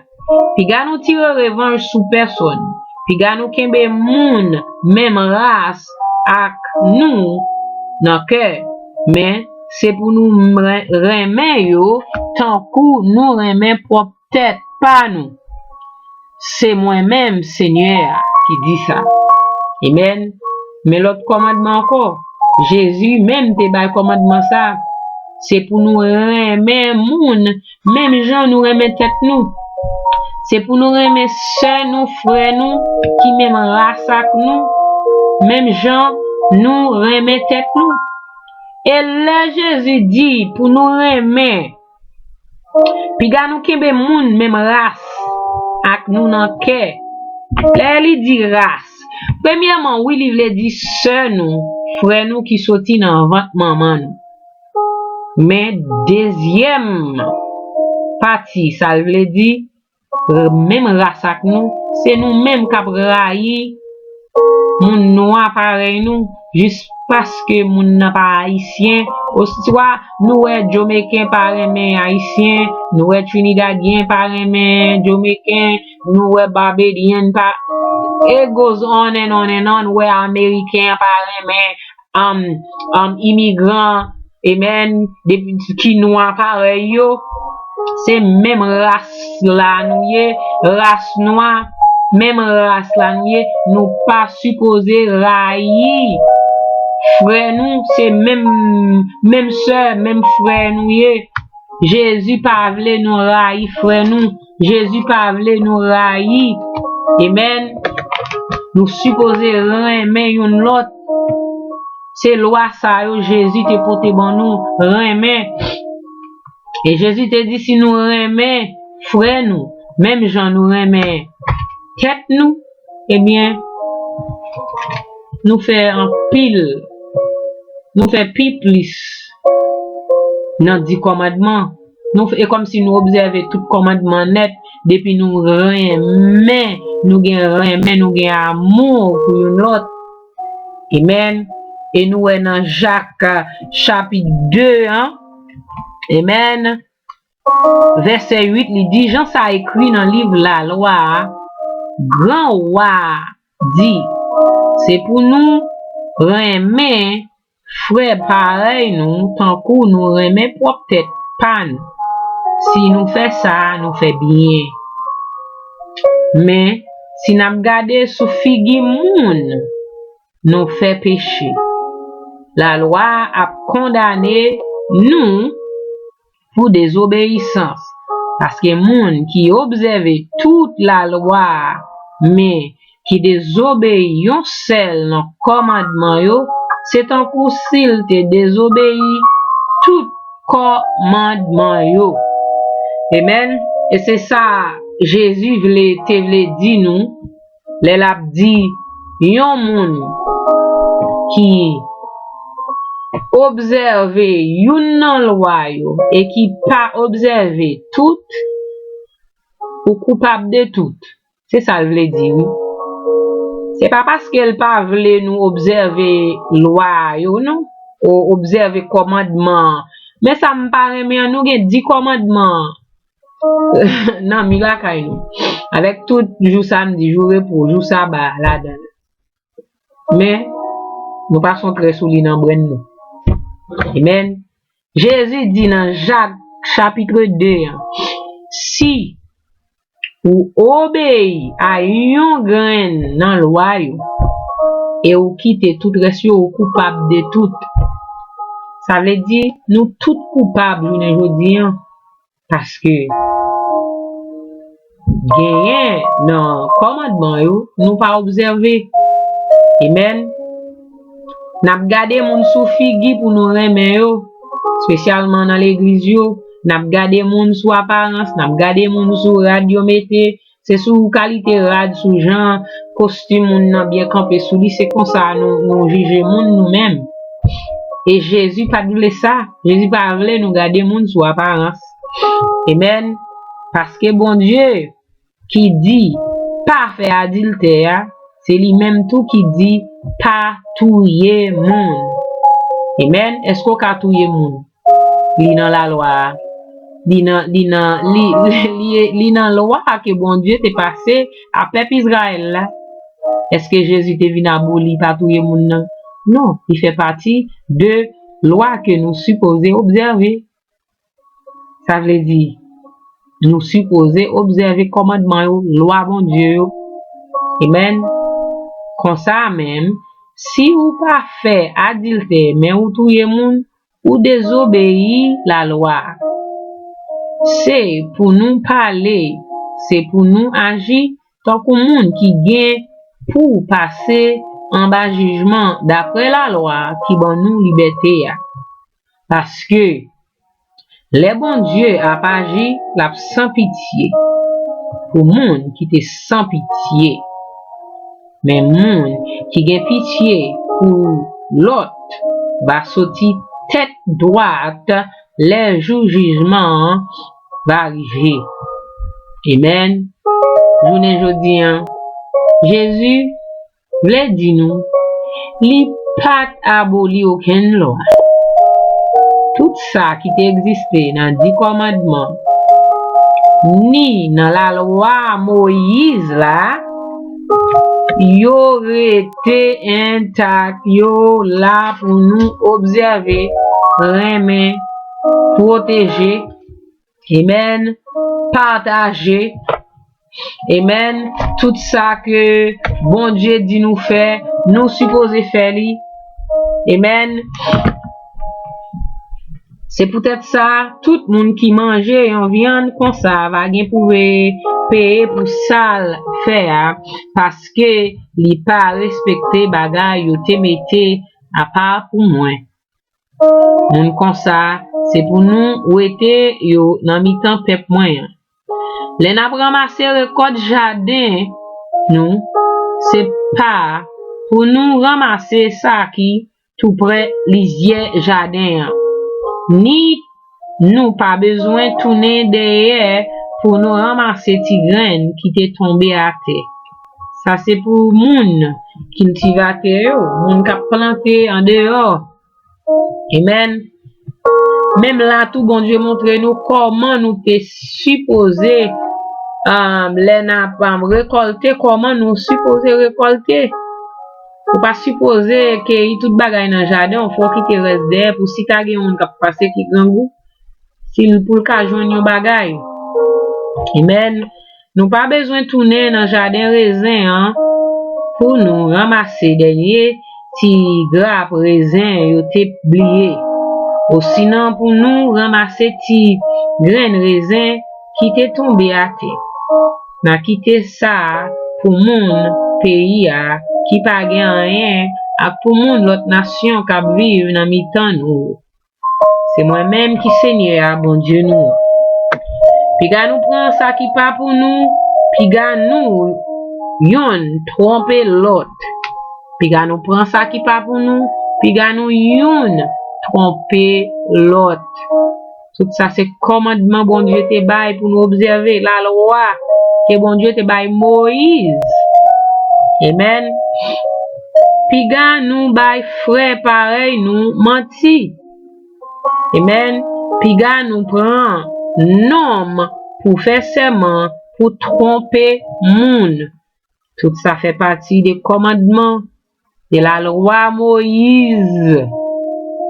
Piga nou tire revanj sou pèsonn. Piga nou kenbe moun menm ras ak nou nan kè. Men, se pou nou ren-, renmen yo tankou nou renmen pwòp tèt pa nou. Se mwen menm, Senyè a, ki di sa. Amen. Men lòt kòmandman ankò, Jezi menm te bay kòmandman sa. Se pou nou renmen moun menm jan nou renmen tèt nou. Se pou nou renmen sè nou, frè nou, ki menm ras ak nou, menm jan nou renmen tèt nou. E lè Jezi di pou nou renmen, piga nou kenbe moun menm ras ak nou nan kè. Lè li di ras, premyèman, wi, li vle di sè nou, frè nou ki soti nan vant manman nou. Men dezyèm pati, sa l vle di, menm ras ak nou, se nou menm k ap rayi moun nwa parèy nou, jis paske moun nan pa ayisyen, oswa nou wè Jomeken pa renmen ayisyen, nou wè Trinidadyen pa renmen Jomeken, nou wè Barbadian pa, it goes on and on and on, nou wè Ameriken pa renmen um, um, imigran, amen, depi ki nwa parèy yo, se menm ras la nou ye, ras nwa, menm ras la nou ye, nou pa sipoze rayi frè nou, se menm, menm sè, menm frè nou ye. Jezi pa vle nou rayi frè nou. Jezi pa vle nou rayi. Amen. Nou sipoze renmen youn lòt. Se lwa sa yo Jezi te pote ban nou, renmen. E Jezi te di si nou renmen frè nou, menm jan nou renmen tèt nou, ebyen, nou fè anpil, nou fè pi plis nan di kòmandman. Nou, e kòmsi nou obsève tout kòmandman nèt, depi nou renmen, nou gen renmen, nou gen amou pou youn lòt. Amen. E nou wè nan Jak, chapit de an, amen, vèsè uit, li di, jan sa ekri nan liv lalwa a, gran wa a di, se pou nou renmen frè parèy nou tankou nou renmen pwòp tèt pa nou. Si nou fè sa, nou fè byen. Men, si n ap gade sou figi moun, nou fè peche. Lalwa a ap kondane nou pou dezobeyisans. Paske moun ki obsève tout lalwa a, men ki dezobeyi yon sèl nan kòmandman yo, se tankou si l te dezobeyi tout kòmandman yo. Amen. E se sa Jezi vle, te vle di nou, lè l ap di yon moun ki obsève youn nan lwa yo e ki pa obsève tout, ou koupab de tout. Se sa l vle di, wi. Se pa paske l pa vle nou obsève lwa yo, non, ou obsève kòmandman an. Men sa m pa renmen an, nou gen di kòmandman nan mi lakay nou. Avèk tout jou samdi, jou repo, jou saba ladan l. Men, nou pa son trè sou li nan brenn nou. Amen. Jezi di nan Jak chapit de an, si ou obeyi a yon grenn nan lwa yo, e ou kite tout rès yo, ou koupab de tout. Sa vle di, nou tout koupab jounen jodi an. Paske genyen nan kòmandman yo, nou pa obsève. Amen. N ap gade moun sou figi pou nou renmen yo, espesyalman nan legliz yo. N ap gade moun sou aparans, n ap gade moun sou rad yo mete, se sou kalite rad, sou jan kostim moun nan byen kanpe sou li, se konsa nou, nou jije moun nou menm. E Jezi pa t vle sa. Jezi pa vle nou gade moun sou aparans. Amen. Paske Bondye ki di pa fè adiltè a, se li menm tou ki di pa touye moun. Amen. Èske w ka touye moun? Li nan lalwa a. Li nan, li nan, li, li, li nan lwa ke Bondye te pase a pèp Izrayèl la. Èske Jezi te vin aboli pa touye moun nan? Non, li fè pati de lwa ke nou sipoze obsève. Sa vle di, nou sipoze obsève kòmandman yo, lwa Bondye yo. Amen. Konsa menm, si ou pa fè adiltè, men ou touye moun, ou dezobeyi lalwa. Se pou nou pale, se pou nou aji tankou moun ki gen pou pase anba jijman dapre lalwa ki ban nou libète a. Paske lè Bondye ap aji, l ap san pitye pou moun ki te san pitye. Men moun ki gen pitye pou lòt va soti tèt dwat lè jou jijman an va rive. Amèn. Jounen jodi a, Jezi vle di nou, li pa t aboli okenn lwa. Tout sa ki te egziste nan Di Kòmandman, ni nan Lalwa Moyiz la, yo rete entak, yo la pou nou obsève, renmen, pwoteje, amèn, pataje, amèn, tout sa ke Bondye di nou fè, nou sipoze fè li. Amèn. Se poutèt sa, tout moun ki manje yon vyann konsa va gen pou peye pou sa l fè a, paske li pa respekte bagay yo te mete apa pou mwen. Moun konsa, se pou nou wete yo nan mitan pèp mwen an. Lè n ap ranmase rekòt jaden nou, se pa pou nou ranmase sa ki toupre lizyè jaden an, ni nou pa bezwen tounen dèyè pou nou ranmase ti grenn ki te tonbe atè. Sa se pou moun kiltivatè yo, moun k ap plante andeyò. Amèn. Menm la tou, Bondye montre nou kòman nou te sipoze, um, lè n ap, um, rekòlte, kòman nou sipoze rekòlte. Ou pa sipoze keyi tout bagay nan jaden w, fò w kite rès dèyè pou si ta gen yon moun k ap pase ki grangou, si l pou l ka jwenn yon bagay. Amèn. Nou pa bezwen tounen nan jaden rezen an pou nou ranmase dènye ti grap rezen yo te bliye, osinon pou nou ranmase ti grenn rezen ki te tonbe atè. N a kite sa pou moun peyi a ki pa gen anyen ak pou moun lòt nasyon k ap viv nan mitan nou. Se mwen menm ki Senyè a, Bondye nou an. Piga nou pran sa ki pa pou nou, piga nou youn twonpe lòt. Piga nou pran sa ki pa pou nou, piga nou youn twonpe lòt. Tout sa se kòmandman Bondye te bay pou nou obsève, lalwa ke Bondye te bay Moyiz. Amèn. Piga nou bay frè parèy nou manti. Amèn. Piga nou pran nonm pou fè sèman pou twonpe moun. Tout sa fè pati de kòmandman, de lalwa Moyiz.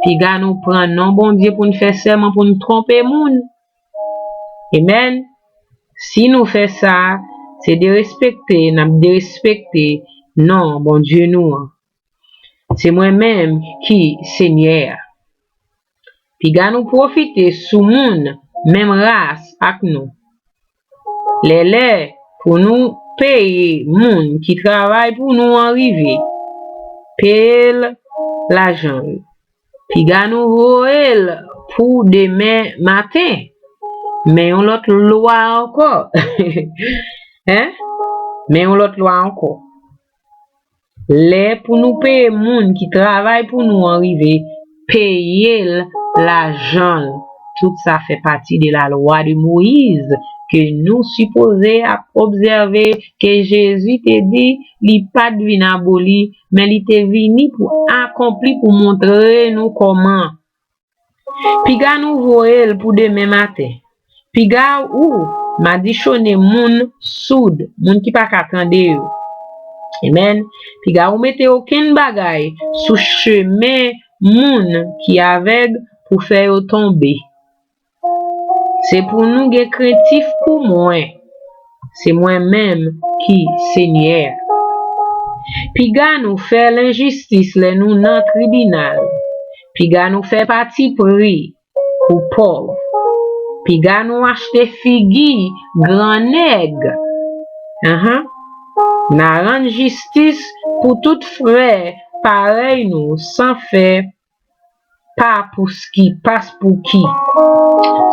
Piga nou pran non Bondye pou n fè sèman pou n twonpe moun. Amèn. Si nou fè sa, se derespekte n ap derespekte non Bondye nou an. Se mwen menm ki Senyè a. Piga nou pwofite sou moun menm ras ak nou. Lè lè pou nou peye moun ki travay pou nou an rive, peye l lajan l. Piga nou voye l pou demen maten. Men yon lòt lwa ankò. Hein? Men yon lòt lwa ankò. Lè pou nou peye moun ki travay pou nou an rive, peye l lajan l. Tout sa fè pati de lalwa de Moyiz ke nou sipoze ap obsève, ke Jezi te di li pa t vin aboli, men li te vini pou akonpli, pou montre nou kòman. Piga nou voye l pou demen maten. Piga ou madichonnen moun soud, moun ki pa ka tande yo. Amèn. Piga ou mete okenn bagay sou chemen moun ki avèg pou fè yo tonbe. Se pou nou gen krentif pou mwen. Se mwen menm ki Senyè a. Piga nou fè lenjistis lè nou nan tribinal. Piga nou fè patipri pou pòv. Piga nou achte figi grannèg. Anhan. N a rann jistis pou tout frè parèy nou san fè pa pouski, paspouki.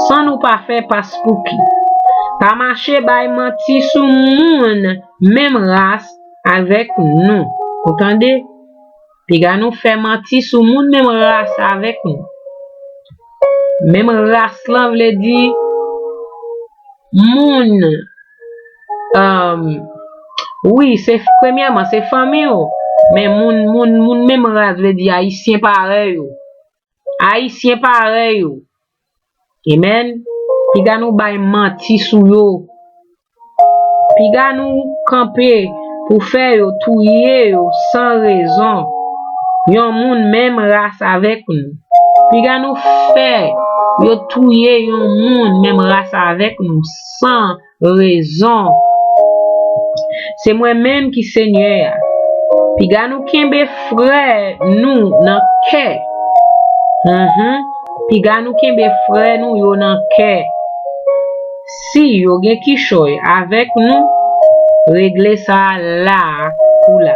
San nou pa fè paspouki. Pa mache bay manti sou moun menm ras avèk nou. Ou tande? Piga nou fè manti sou moun menm ras avèk nou. Menm ras lan vle di moun, um, wi, se premyèman, se fanmi w. Men moun, moun, moun menm ras vle di ayisyen parèy ou. Ayisyen parèy ou. Amen. Piga nou bay manti sou yo. Piga nou kanpe pou fè yo touye yo san rezon. Yon moun menm ras avèk nou. Piga nou fè yo touye yon moun menm ras avèk nou san rezon. Se mwen menm ki Senyè a. Piga nou kenbe frè nou nan kè. Mhm. Piga nou kenbe frè nou yo nan kè. Si yo gen kichòy avèk nou, regle sa a la a pou la.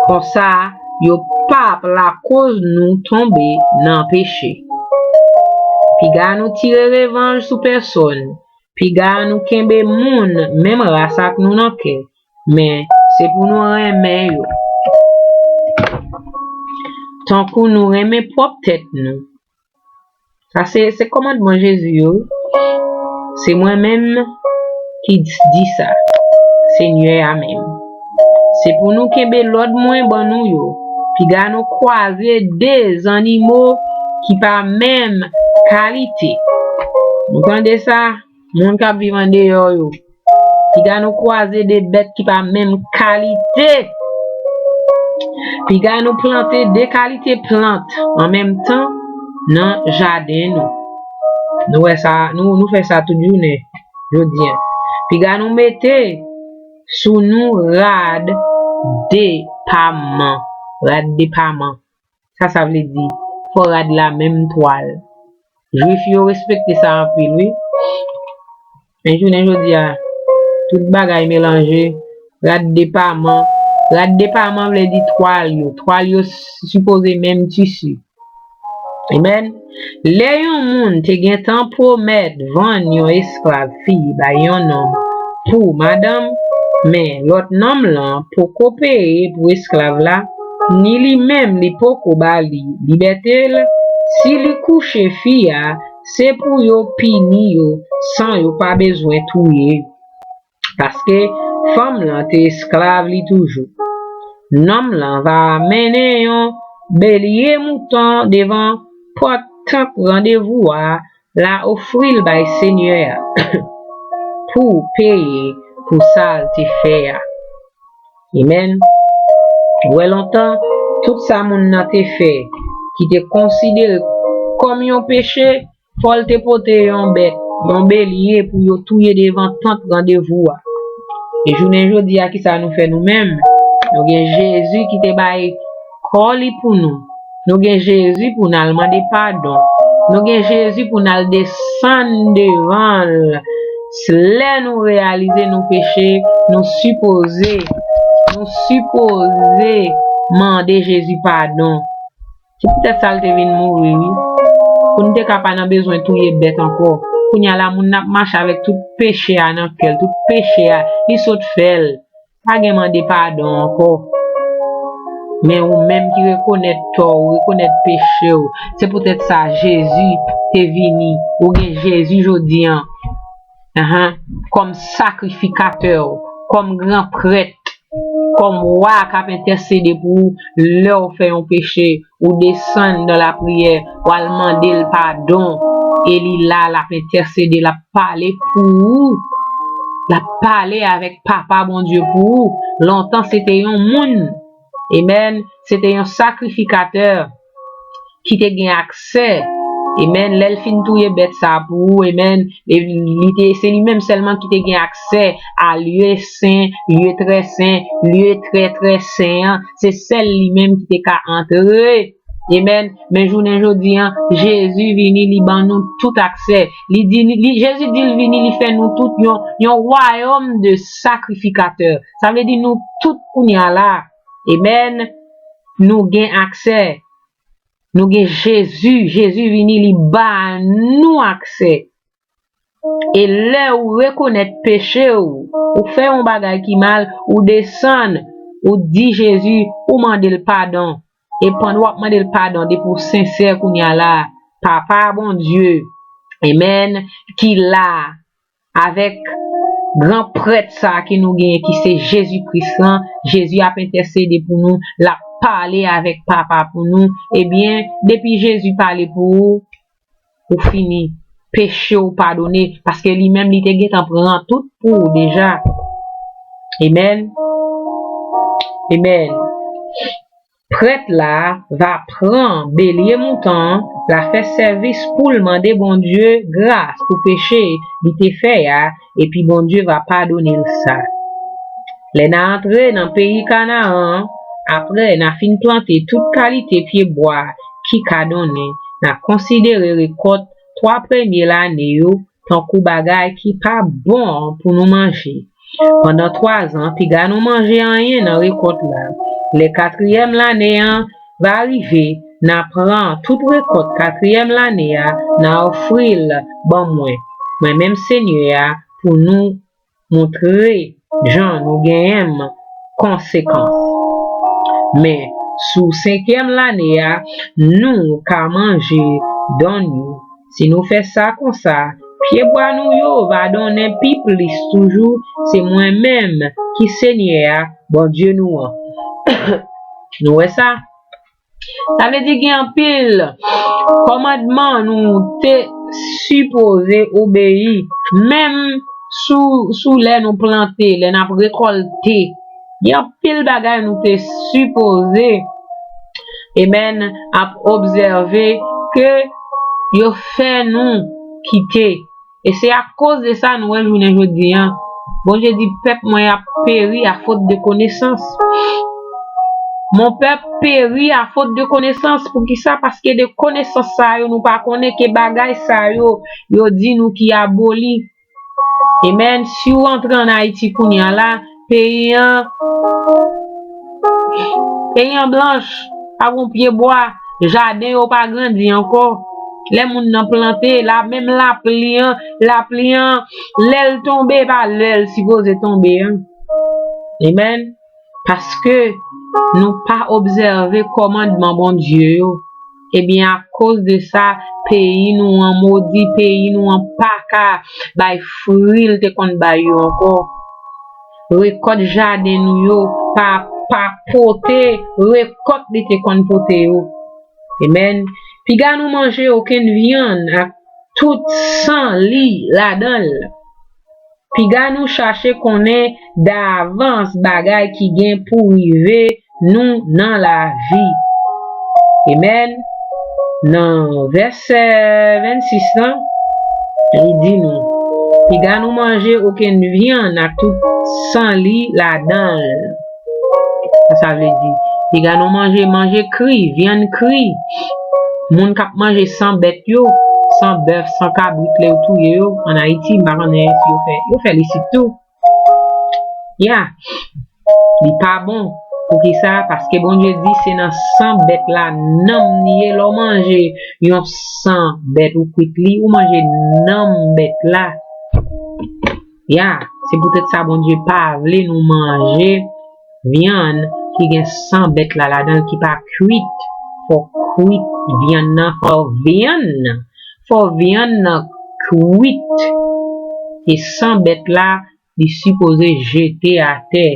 Konsa, yo p ap lakoz nou tonbe nan peche. Piga nou tire revanj sou pèsòn. Piga nou kenbe moun menm ras ak nou nan kè, men se pou nou renmen yo tankou nou renmen pwòp tèt nou. Sa se, se kòmandman Jezi yo. Se mwen menm ki di sa, Senyè a menm. Se pou nou kenbe lòd mwen ban nou yo. Piga nou kwaze de zannimo ki pa menm kalite. Nou tande sa? Moun k ap viv andeyò yo. Piga nou kwaze de bèt ki pa menm kalite. Piga nou plante de kalite plant an menm tan nan jaden nou. Nou wè sa, nou, nou fè sa tout jounen jodi a. Piga nou mete sou nou rad depaman. Rad depaman. Sa sa vle di? Fò rad la menm twal. Jwif yo respekte sa anpil, wi. Men jounen jodi a, tout bagay melanje. Rad depaman. Rad depaman vle di twal yo. Twal yo sipoze menm tisi. Amen. Lè yon moun te gentan pwomèt vann yon esklav fi bay yon nonm pou madanm, men lòt nonm lan poko peye pou esklav la, ni li menm li poko ba li libète l, si li kouche fi a, se pou yo pini yo san yo pa bezwen touye yo. Paske fanm lan te esklav li toujou. Nonm lan va mennen yon belye mouton devan pòt tant randevou a la ofri l bay Senyè a pou peye pou sa l te fè a. Amen. Ou wè lontan, tout sa moun nan te fè ki te konsidere kòm yon peche, fò l te pote yon bèt, yon belye pou yo touye devan tant randevou a. E jounen jodi a, kisa nou fè nou menm? Nou gen Jezi ki te bay kò li pou nou. Nou gen Jezi pou n al mande padon. Nou gen Jezi pou n al desann devan l. Lè nou reyalize nou peche, nou sipoze, nou sipoze mande Jezi padon. Se poutèt sa l te vin mouri, wi. Pou n te ka pa nan bezwen touye bèt ankò. Kounye a la, moun nan ap mache avèk tout peche a nan kè l, tout peche a, li sot fè l. Pa gen mande padon ankò. Men ou menm ki rekonèt tò w, ou rekonèt peche w, se poutèt sa Jezi te vini. Ou gen Jezi jodi a. Ahan, kòm sakrifikatè w, kòm gran prèt, kòm wa k ap entèsede pou ou lè w fè yon peche, ou desann nan lapriyè, w al mande l padon, e li la, l ap entèsede, l ap pale pou ou, l ap pale avèk Papa Bondye pou ou. Lontan, se te yon moun, amen, se te yon sakrifikatè ki te gen aksè. Amen. Lè l fin touye bèt sa pou ou, amen, e li te, se li menm sèlman ki te gen aksè a lye sen, lye trè sen, lye trè, trè sen an. Se sèl li menm ki te ka antre. Amen. Men jounen jodi a, Jezi vini, li ban nou tout aksè. Li di, li, li, Jezi di l vini, li fè nou tout yon, yon wayòm de sakrifikatè. Sa vle di nou tout kounye a la. Amen. Nou gen aksè. Nou gen Jezi, Jezi vini, li ba nou aksè. E lè ou rekonèt peche w, ou fè yon bagay ki mal, ou desann, ou di Jezi, ou mande l padon. E pandan w ap mande l padon, depi w sensè kounye a la, Papa Bondye, amèn, ki la, avèk gran prèt sa a ke nou genyen, ki se Jezi Kris lan. Jezi ap entèsede pou nou, l ap pale avèk Papa pou nou. Ebyen, depi Jezi pale pou ou, ou fini. Peche w padone, paske li menm li te gentan pran tout pou ou deja. Amèn. Amèn. Prèt la va pran belye mouton an, l a fè sèvis pou l mande Bondye gras pou peche li te fè a, epi Bondye va padone l sa. Lè n a antre nan peyi Kanaran an, apre n a fin plante tout kalite pyebwa ki ka donnen, n a konsidere rekòt twa premye lane yo tankou bagay ki pa bon pou nou manje. Pandan twa zan, piga nou manje anyen nan rekòt la. Lè katriyèm lane an va rive, n a pran tout rekòt katriyèm lane a, n a ofri l ban mwen. Mwen menm Senyè a, pou nou montre jan nou genyen konsekans. Men, sou senkyèm lane a, nou ka manje donn yo. Si nou fè sa konsa, pyebwa nou yo va donnen pi plis toujou, se mwen menm ki Senyè a, Bondye nou an. Nou wè sa? Sa vle di gen anpil kòmandman nou te sipoze obeyi, menm sou, sou lè nou plante, lè n ap rekòlte. Gen anpil bagay nou te sipoze, amèn, ap obsève ke yo fè nou kite. E se akoz de sa nou wè jounen jodi a, Bondye di, pèp mwen ap peri afot de konesans. Mon peuple périt à faute de connaissance. Poukisa? Paske de konesans sa yo, nou pa konnen ke bagay sa yo, yo di nou ki aboli. Amèn. Si w antre ann Ayiti kounye a la, peyi an, peyi an blanch, pa gon pyebwa, jaden yo pa grandi ankò. Lè moun nan plante, la, menm lapli an, lapli an, lè l tonbe, e pa lè l sipoze tonbe an. Amèn. Paske nou pa obsève kòmandman Bondye yo. Ebyen, akoz de sa, peyi nou an modi, peyi nou an pa ka bay fwi l te konn bay yo ankò. Rekòt jaden nou yo pa, pa pote rekòt li te konn pote yo. Amèn. Piga nou manje okenn vyann ak tout san li ladan l. Piga nou chache konnen davans bagay ki gen pou rive nou nan lavi. Amèn. Nan vèsè vennsis lan, li di nou, piga nou manje okenn vyann ak tout san li ladan l. Sa sa vle di? Piga nou manje, manje kri, vyann kri. Moun k ap manje san bèt yo, san bèf, san kabrit, lè yo touye yo, ann Ayiti, m pa konnen si yo fè, yo fè l isit tou. Ya, li pa bon. Poukisa? Paske Bondye di se nan san bèt la nanm li ye. Lè w manje yon san bèt, ou kwit li, ou manje nanm bèt la. Ya, se poutèt sa Bondye pa vle nou manje vyann ki gen san bèt la ladan l ki pa kwit. Fò kwit vyann nan, fò vyann nan, fò vyann nan kwit. E san bèt la, li sipoze jete atè.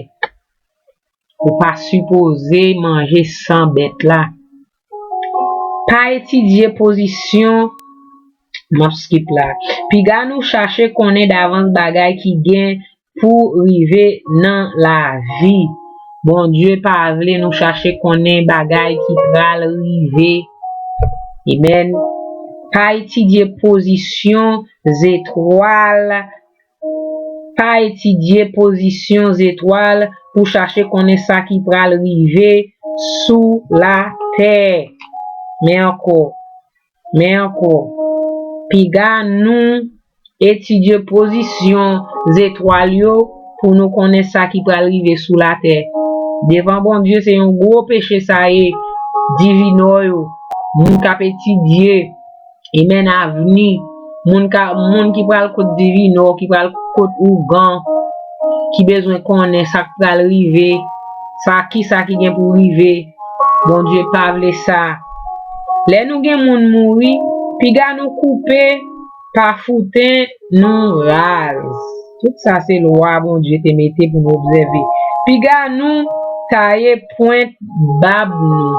Ou pa sipoze manje san bèt la. Pa etidye pozisyon, m ap skip la. Piga nou chache konnen davans bagay ki gen pou rive nan lavi. Bondye pa vle nou chache konnen bagay ki pral rive. Amèn. Pa etidye pozisyon zetwal, pa etidye pozisyon zetwal pou chache konnen sa ki pral rive sou latè. Men ankò, men ankò, piga nou etidye pozisyon zetwal yo pou nou konnen sa ki pral rive sou latè. Devan Bondye, se yon gwo peche sa ye. Divinò yo, moun k ap etidye, amen, avni, moun ka, moun ki pral kot Divino, ki pral kot Ougan, ki bezwen konnen sa k pral rive, sa, kisa ki gen pou rive. Bondye pa vle sa. Lè nou gen moun mouri, piga nou koupe pa fouten nou raz. Tout sa se lwa Bondye te mete pou nou obsève. Piga nou taye pwent bab nou.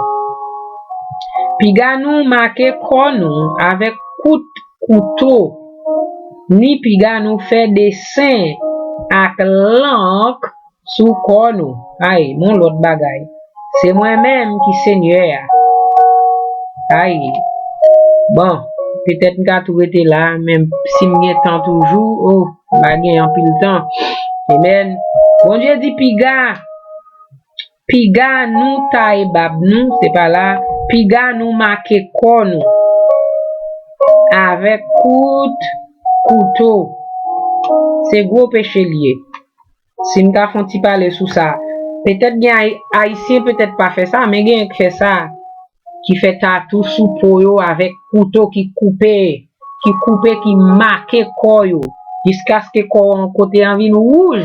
Piga nou make kò nou avèk kout kouto. Ni piga nou fè desen ak lank sou kò nou. Ay, yon lòt bagay. Se mwen menm ki Senyè a. Ay. Bon, petèt m ka tou rete la, men si m gen tan toujou, oh, m pa gen anpil tan. Amen. Bondye di piga, piga nou taye bab nou, se pa la, piga nou make kò nou avèk kout kouto. Se gwo peche l ye. Si m ka fè yon ti pale sou sa, petèt gen Ay-, Ayisyen petèt pa fè sa, men gen k fè sa, ki fè tatou sou po yo avèk kouto ki koupe, ki koupe, ki make kò yo, jiskaske kò an kote an vin wouj.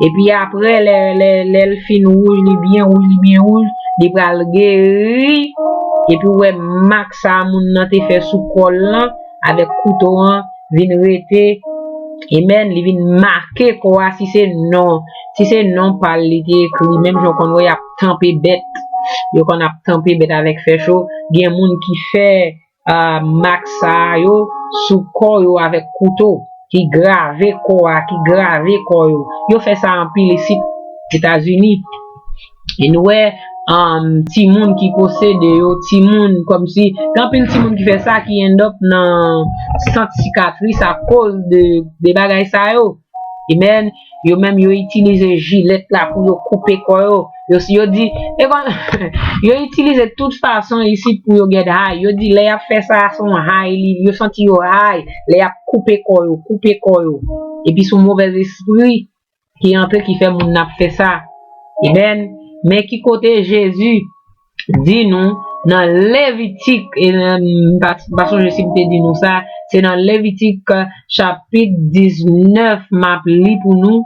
Epi apre, lè, lè, lè l fin wouj, li byen wouj, li byen wouj, li pral geri. Epi w wè mak sa moun nan te fè sou kò l lan, avèk kouto an, vin rete. Amen. Li vin make kò a, si se non, si se non pa l li te ekri, menm jan w konn wè y ap tanpe bèt. Yo konn ap tanpe bèt avèk fè cho. Gen moun ki fè, ah, mak sa yo sou kò yo avèk kouto, ki grave kò a, ki grave kò yo. Yo fè sa anpil isit Etazini. E nou wè, um, timoun ki posede yo, timoun kòmsi, gen anpil timoun ki fè sa, ki end up nan sant sikatris akoz de, de bagay sa yo. Amen. Yo menm, yo itilize jilèt la pou yo koupe kò yo. Yo, yo di, e kon, yo itilize tout fason isit pou yo get high. Yo di, lè y ap fè sa, se yon high, li, yo santi yo high. Lè y ap koupe kò yo, koupe kò yo. Epi se yon movèz espri ki antre, ki fè moun nan ap fè sa. Amen. Men ki kote Jezi di nou nan Levitik, e nan, m pa, m pa sonje si m te di nou sa, se nan Levitik, chapit diznèf, m ap li pou nou.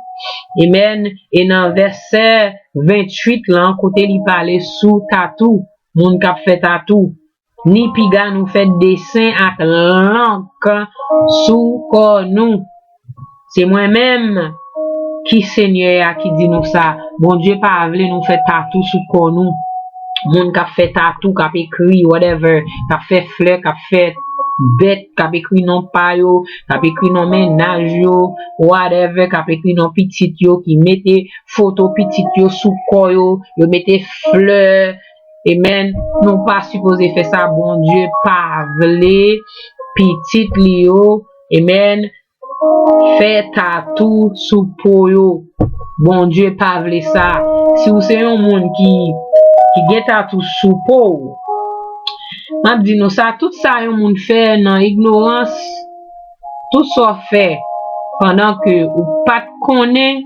Amen. E nan vèsè venntuit lan, kote li pale sou tatou, moun k ap fè tatou. Ni piga nou fè desen ak lank sou kò nou. Se mwen menm ki Senyè a ki di nou sa. Bondye pa vle nou fè tatou sou kò nou. Moun k ap fè tatou, k ap ekri, whatever, k ap fè flè, k ap fè bèt, k ap ekri non pa yo, k ap ekri non mennaj yo, whatever, k ap ekri non pitit yo, ki mete foto pitit yo sou kò yo, yo mete flè, amen. Nou pa sipoze fè sa. Bondye pa vle pitit li yo, amen, fè tatou sou po yo. Bondye pa vle sa. Si w se yon moun ki, ki gen tatou sou po w, m ap di nou sa, tout sa yon moun fè nan ignorans, tout sa w fè pandan ke ou pa t konnen,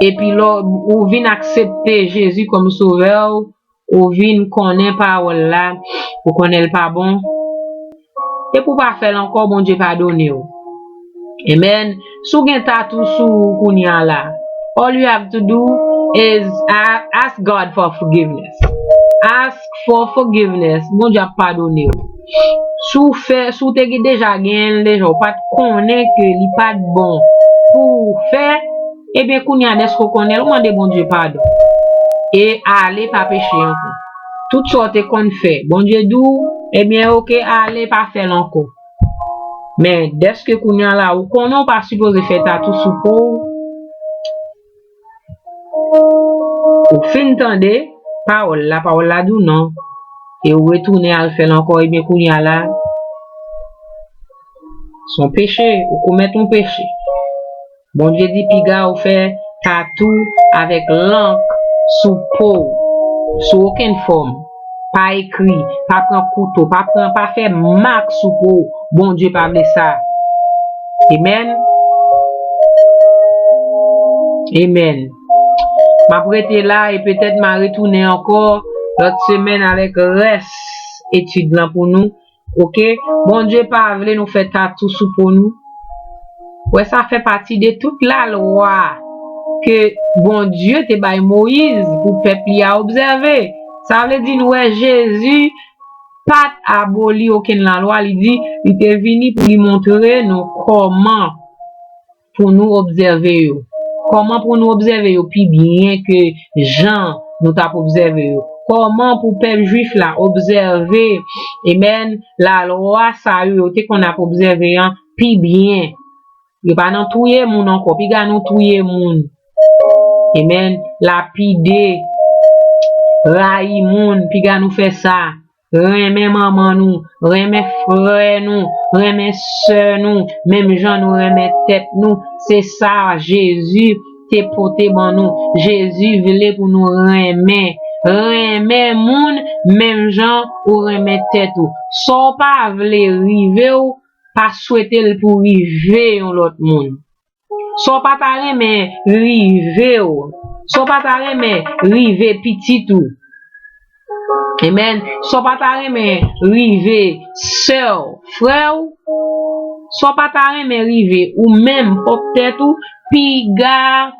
epi lè w, ou vin aksepte Jezi kòm Sovè w, ou vin konnen pawòl la, ou konnen l pa bon, epi w pa fè l ankò, Bondye padone w. Amen. Si w gen tatou sou ou kounye a la, all you have to do is a-, ask God for forgiveness. Ask for forgiveness. Bondye ap padone w. Si w fè, si w te gen, deja genyen l deja, ou pa t konnen ke li pa t bon pou w fè, ebyen, kounye a, dèske w konnen l, ou mande Bondye padon. E ale, pa peche ankò. Tout sa w te konn fè, Bondye di w, ebyen, oke, ale, pa fè l ankò. Men, dèske kounye a la, ou konnen w pa sipoze fè tatou sou po w, ou fin tande pawòl la, pawòl la di w non, e ou retounen al fè l ankò, ebyen, kounye a la, se yon peche, ou komèt yon peche. Bondye di piga ou fè tatou avèk lank sou po w, sou okenn fòm. Pa ekri, pa pran kouto, pa pran, pa fè mak sou po w. Bondye pa vle sa. Amen. Amen. M ap rete la e petèt m a retounen ankò lòt semèn avèk rès etid lan pou nou. Oke? Bondye pa vle nou fè tatou sou po nou. Wè, sa fè pati de tout lalwa ke Bondye te bay Moyiz pou pèp li a obsève. Sa vle di, nou wè, Jezi pa t aboli okenn lalwa, li di, li te vini pou li montre nou kòman pou nou obsève yo. Kòman pou nou obsève yo pi byen ke jan nou t ap obsève yo. Kòman pou pèp jwif la obsève, amen, lalwa sa yo, yo te konn ap obsève an pi byen. Yo pa nan touye moun ankò, piga nou touye moun. Amen. Lapide, rayi moun, piga nou fè sa. Renmen manman nou, renmen frè nou, renmen sè nou, menm jan nou renmen tèt nou. Se sa Jezi te pote ban nou. Jezi vle pou nou renmen. Renmen moun menm jan ou renmen tèt ou. Sa w pa vle rive w, pa swete l pou rive yon lòt moun. Sa w pa ta renmen rive w, sa w pa ta renmen rive pitit ou. Amen. Sa w pa ta renmen rive sè w, frè w. Sa w pa ta renmen rive ou menm pwòp tèt ou, piga,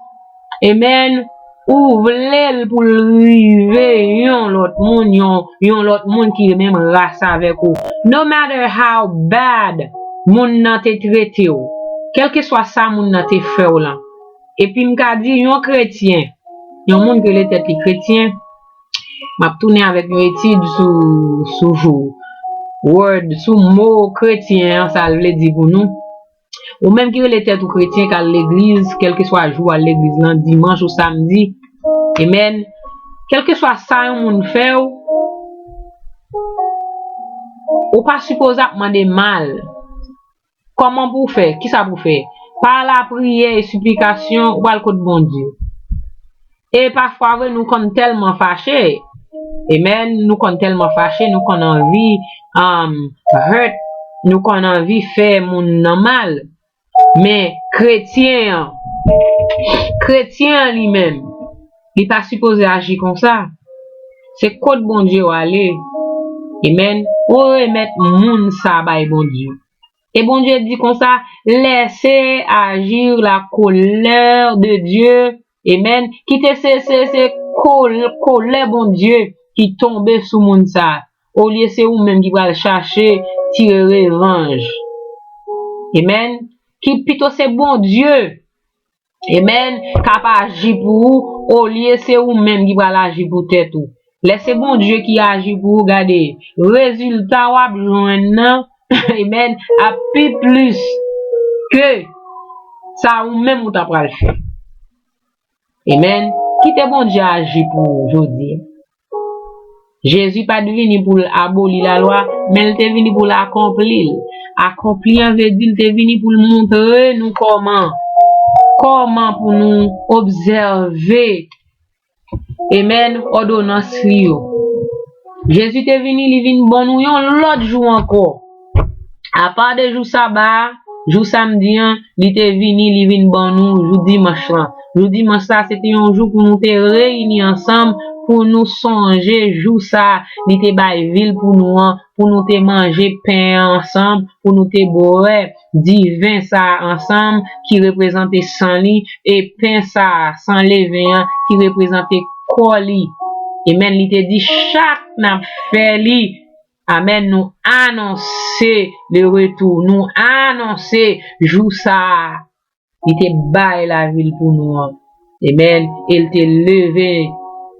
amen, ou vle l pou l rive yon lòt moun, yon, yon lòt moun ki menm ras avèk ou. No matter how bad moun nan te trete w, kèlkeswa sa moun nan te fè w lan. Epi m ka di yon kretyen, yon moun ki rele tèt li kretyen, m ap tounen avèk yon etid sou, sou word, sou mo kretyen an, sa l vle di pou nou. Ou menm ki rele tèt ou kretyen, k al legliz, kèlkeswa jou w al legliz lan, dimanch ou samdi, amen. Kèlkeswa sa yon moun fè w, ou pa sipoze ap mande mal. Kòman pou w fè? Kisa pou w fè? Pa lapriyè e siplikasyon, ou pral kot Bondye. E pafwa vre, nou konn tèlman fache. Amen. Nou konn tèlman fache, nou konn anvi, um, hurt, nou konn anvi fè moun nan mal. Men kretyen an, kretyen an li menm, li pa sipoze aji konsa. Se kot Bondye w ale. Amen. Ou remèt moun sa bay Bondye. E Bondye di konsa, laissez agir la colère de Dieu. Amen. Kite se, se, se kol-, kolè Bondye ki tonbe sou moun sa. Olye se ou menm ki pral chache tire revanj. Amen. Ki pito se Bondye, amen, k ap aji pou ou, olye se ou menm ki pral aji pou tèt ou. Lè se Bondye ki aji pou ou, gade, rezilta w ap jwenn nan, amen, ap pi plis ke sa ou menm ou ta pral fè. Amen. Kite Bondye aji pou ou jodi a. Jezi pa t vini pou l aboli lalwa, men l te vini pou l akonpli l. Akonpli an vle di l te vini pou l montre nou kòman, kòman pou nou obsève, amen, òdonans li yo. Jezi te vini, li vin ban nou yon lòt jou ankò. Apa de jou saba a, jou samdi an, li te vini, li vin ban nou jou dimanch lan. Jou dimanch la, se te yon jou pou nou te reyini ansanm, pou nou sonje jou sa a, li te bay vi l pou nou an, pou nou te manje pen an ansanm, pou nou te bwè diven sa a ansanm, ki reprezante san li, e pen sa a, san leven an, ki reprezante kò li. Amen. Li te di, chak n ap fè li, amen, nou anonse le retour, nou anonse jou sa a. Li te bay lavi l pou nou an. Amen. E l te leve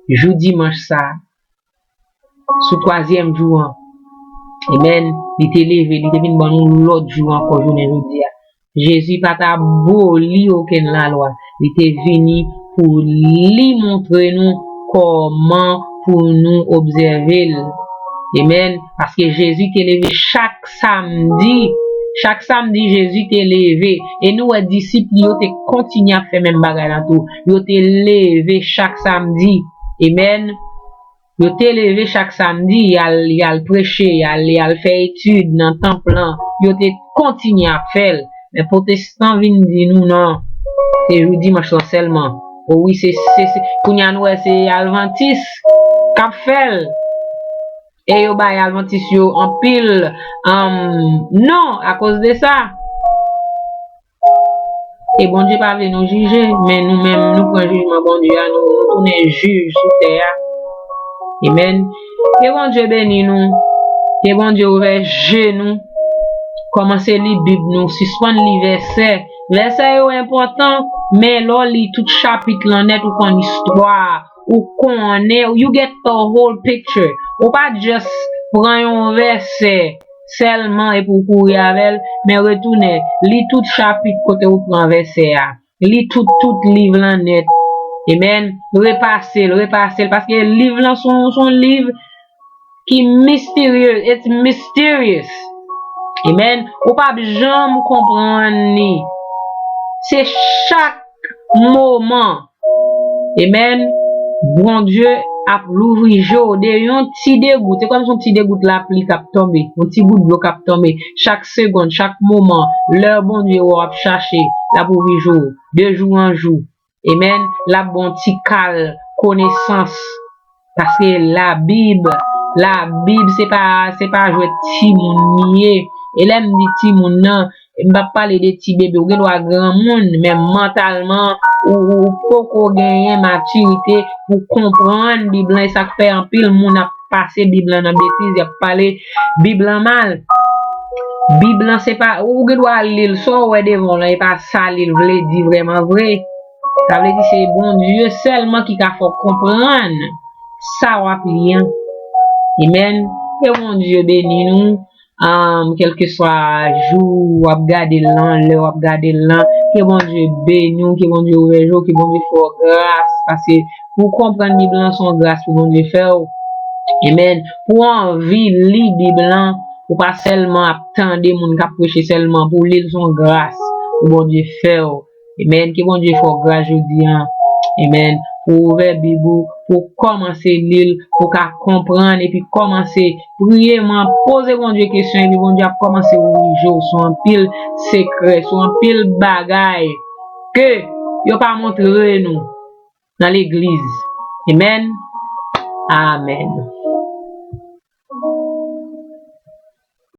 jou dimanch sa a, sou twazyèm jou an. Amen. Li te leve, li te vin ban nou lòt jou ankò, jounen jodi a. Jezi pa t aboli okenn lalwa. Li te vini pou li montre nou kòman pou nou obsève l. Amen. Paske Jezi te leve chak samdi. Chak samdi, Jezi te leve. E nou wè disip li yo te kontinye ap fè menm bagay la tou. Yo te leve chak samdi. Amen. Yo te leve chak samdi, y al, y al preche, y al, y al fè etid nan tanp lan. Yo te kontinye ap fè l. Men pwotestan vin di nou non, se jou dimanch lan sèlman. O wi, se, se, se, kounye a nou wè se advantis k ap fè l. e yo bay advantis yo anpil, um, non, akoz de sa. E Bondye pa vle nou jije, men nou menm, nou pran jijman Bondye a, nou, nou tounen jij sou tè a. Amen. Ke Bondye beni nou. Ke Bondye ouvè je nou. Kòmanse li Bib nou, sispann li vèsè. Vèsè yo enpòtan, men lè w li tout chapit lan nèt, ou konn istwa a, ou konnen, you get the whole picture. Ou pa just pran yon vèsè sèlman epi w kouri avè l, men retounen, li tout chapit kote ou pran vèsè a. Li tout, tout liv lan nèt. Amen. Repase l, repase l, paske liv lan se yon, se yon liv ki misterye, it's mysterious. Amen. Ou p ap janm konprann li. Se chak moman. Amen. Bondye ap louvri je w de yon ti degout. Se kòm se yon ti degout lapli k ap tonbe, yon ti gout dlo k ap tonbe. Chak segonn, chak moman, lè Bondye wè w ap chache, l ap ouvri je w de jou an jou. Amen. L ap ba w yon ti kal konesans. Paske Labib, Labib se pa, se pa jwèt timoun li ye. E lè m di timoun nan, m p ap pale de ti bebe, ou gen dwa granmoun, men mantalman, ou, ou poko genyen matirite pou konprann Bib lan, e sa k fè anpil moun ap pase Bib lan nan betiz, y ap pale Bib lan mal. Bib lan se pa, ou gen dwa li l, sa w wè devan w lan, e pa sa li vle di vrèman vre. Sa vle di se Bondye sèlman ki ka fè w konprann sa w ap li an. Amen. Ke Bondye beni nou. Um, kèlkeswa jou w ap gade l lan, lè w ap gade l lan, ke Bondye beni w, ke Bondye ouvè je w, ke Bondye fè w gras, paske pou w konprann Bib lan, se yon gras pou Bondye fè w. Amen. Pou w anvi li Bib lan, ou pa sèlman ap tande moun k ap preche sèlman, pou w li l, se yon gras pou Bondye fè w. Amen. Ke Bondye fè w gras jodi an. Amen. Pou w ouvè Bib ou, pou w kòmanse li l, pou w ka konprann, epi kòmanse priye, man, poze Bondye kesyon, epi Bondye ap kòmanse ouvri je w sou anpil sekrè, sou anpil bagay ke yo pa montre nou nan legliz. Amen. Amen.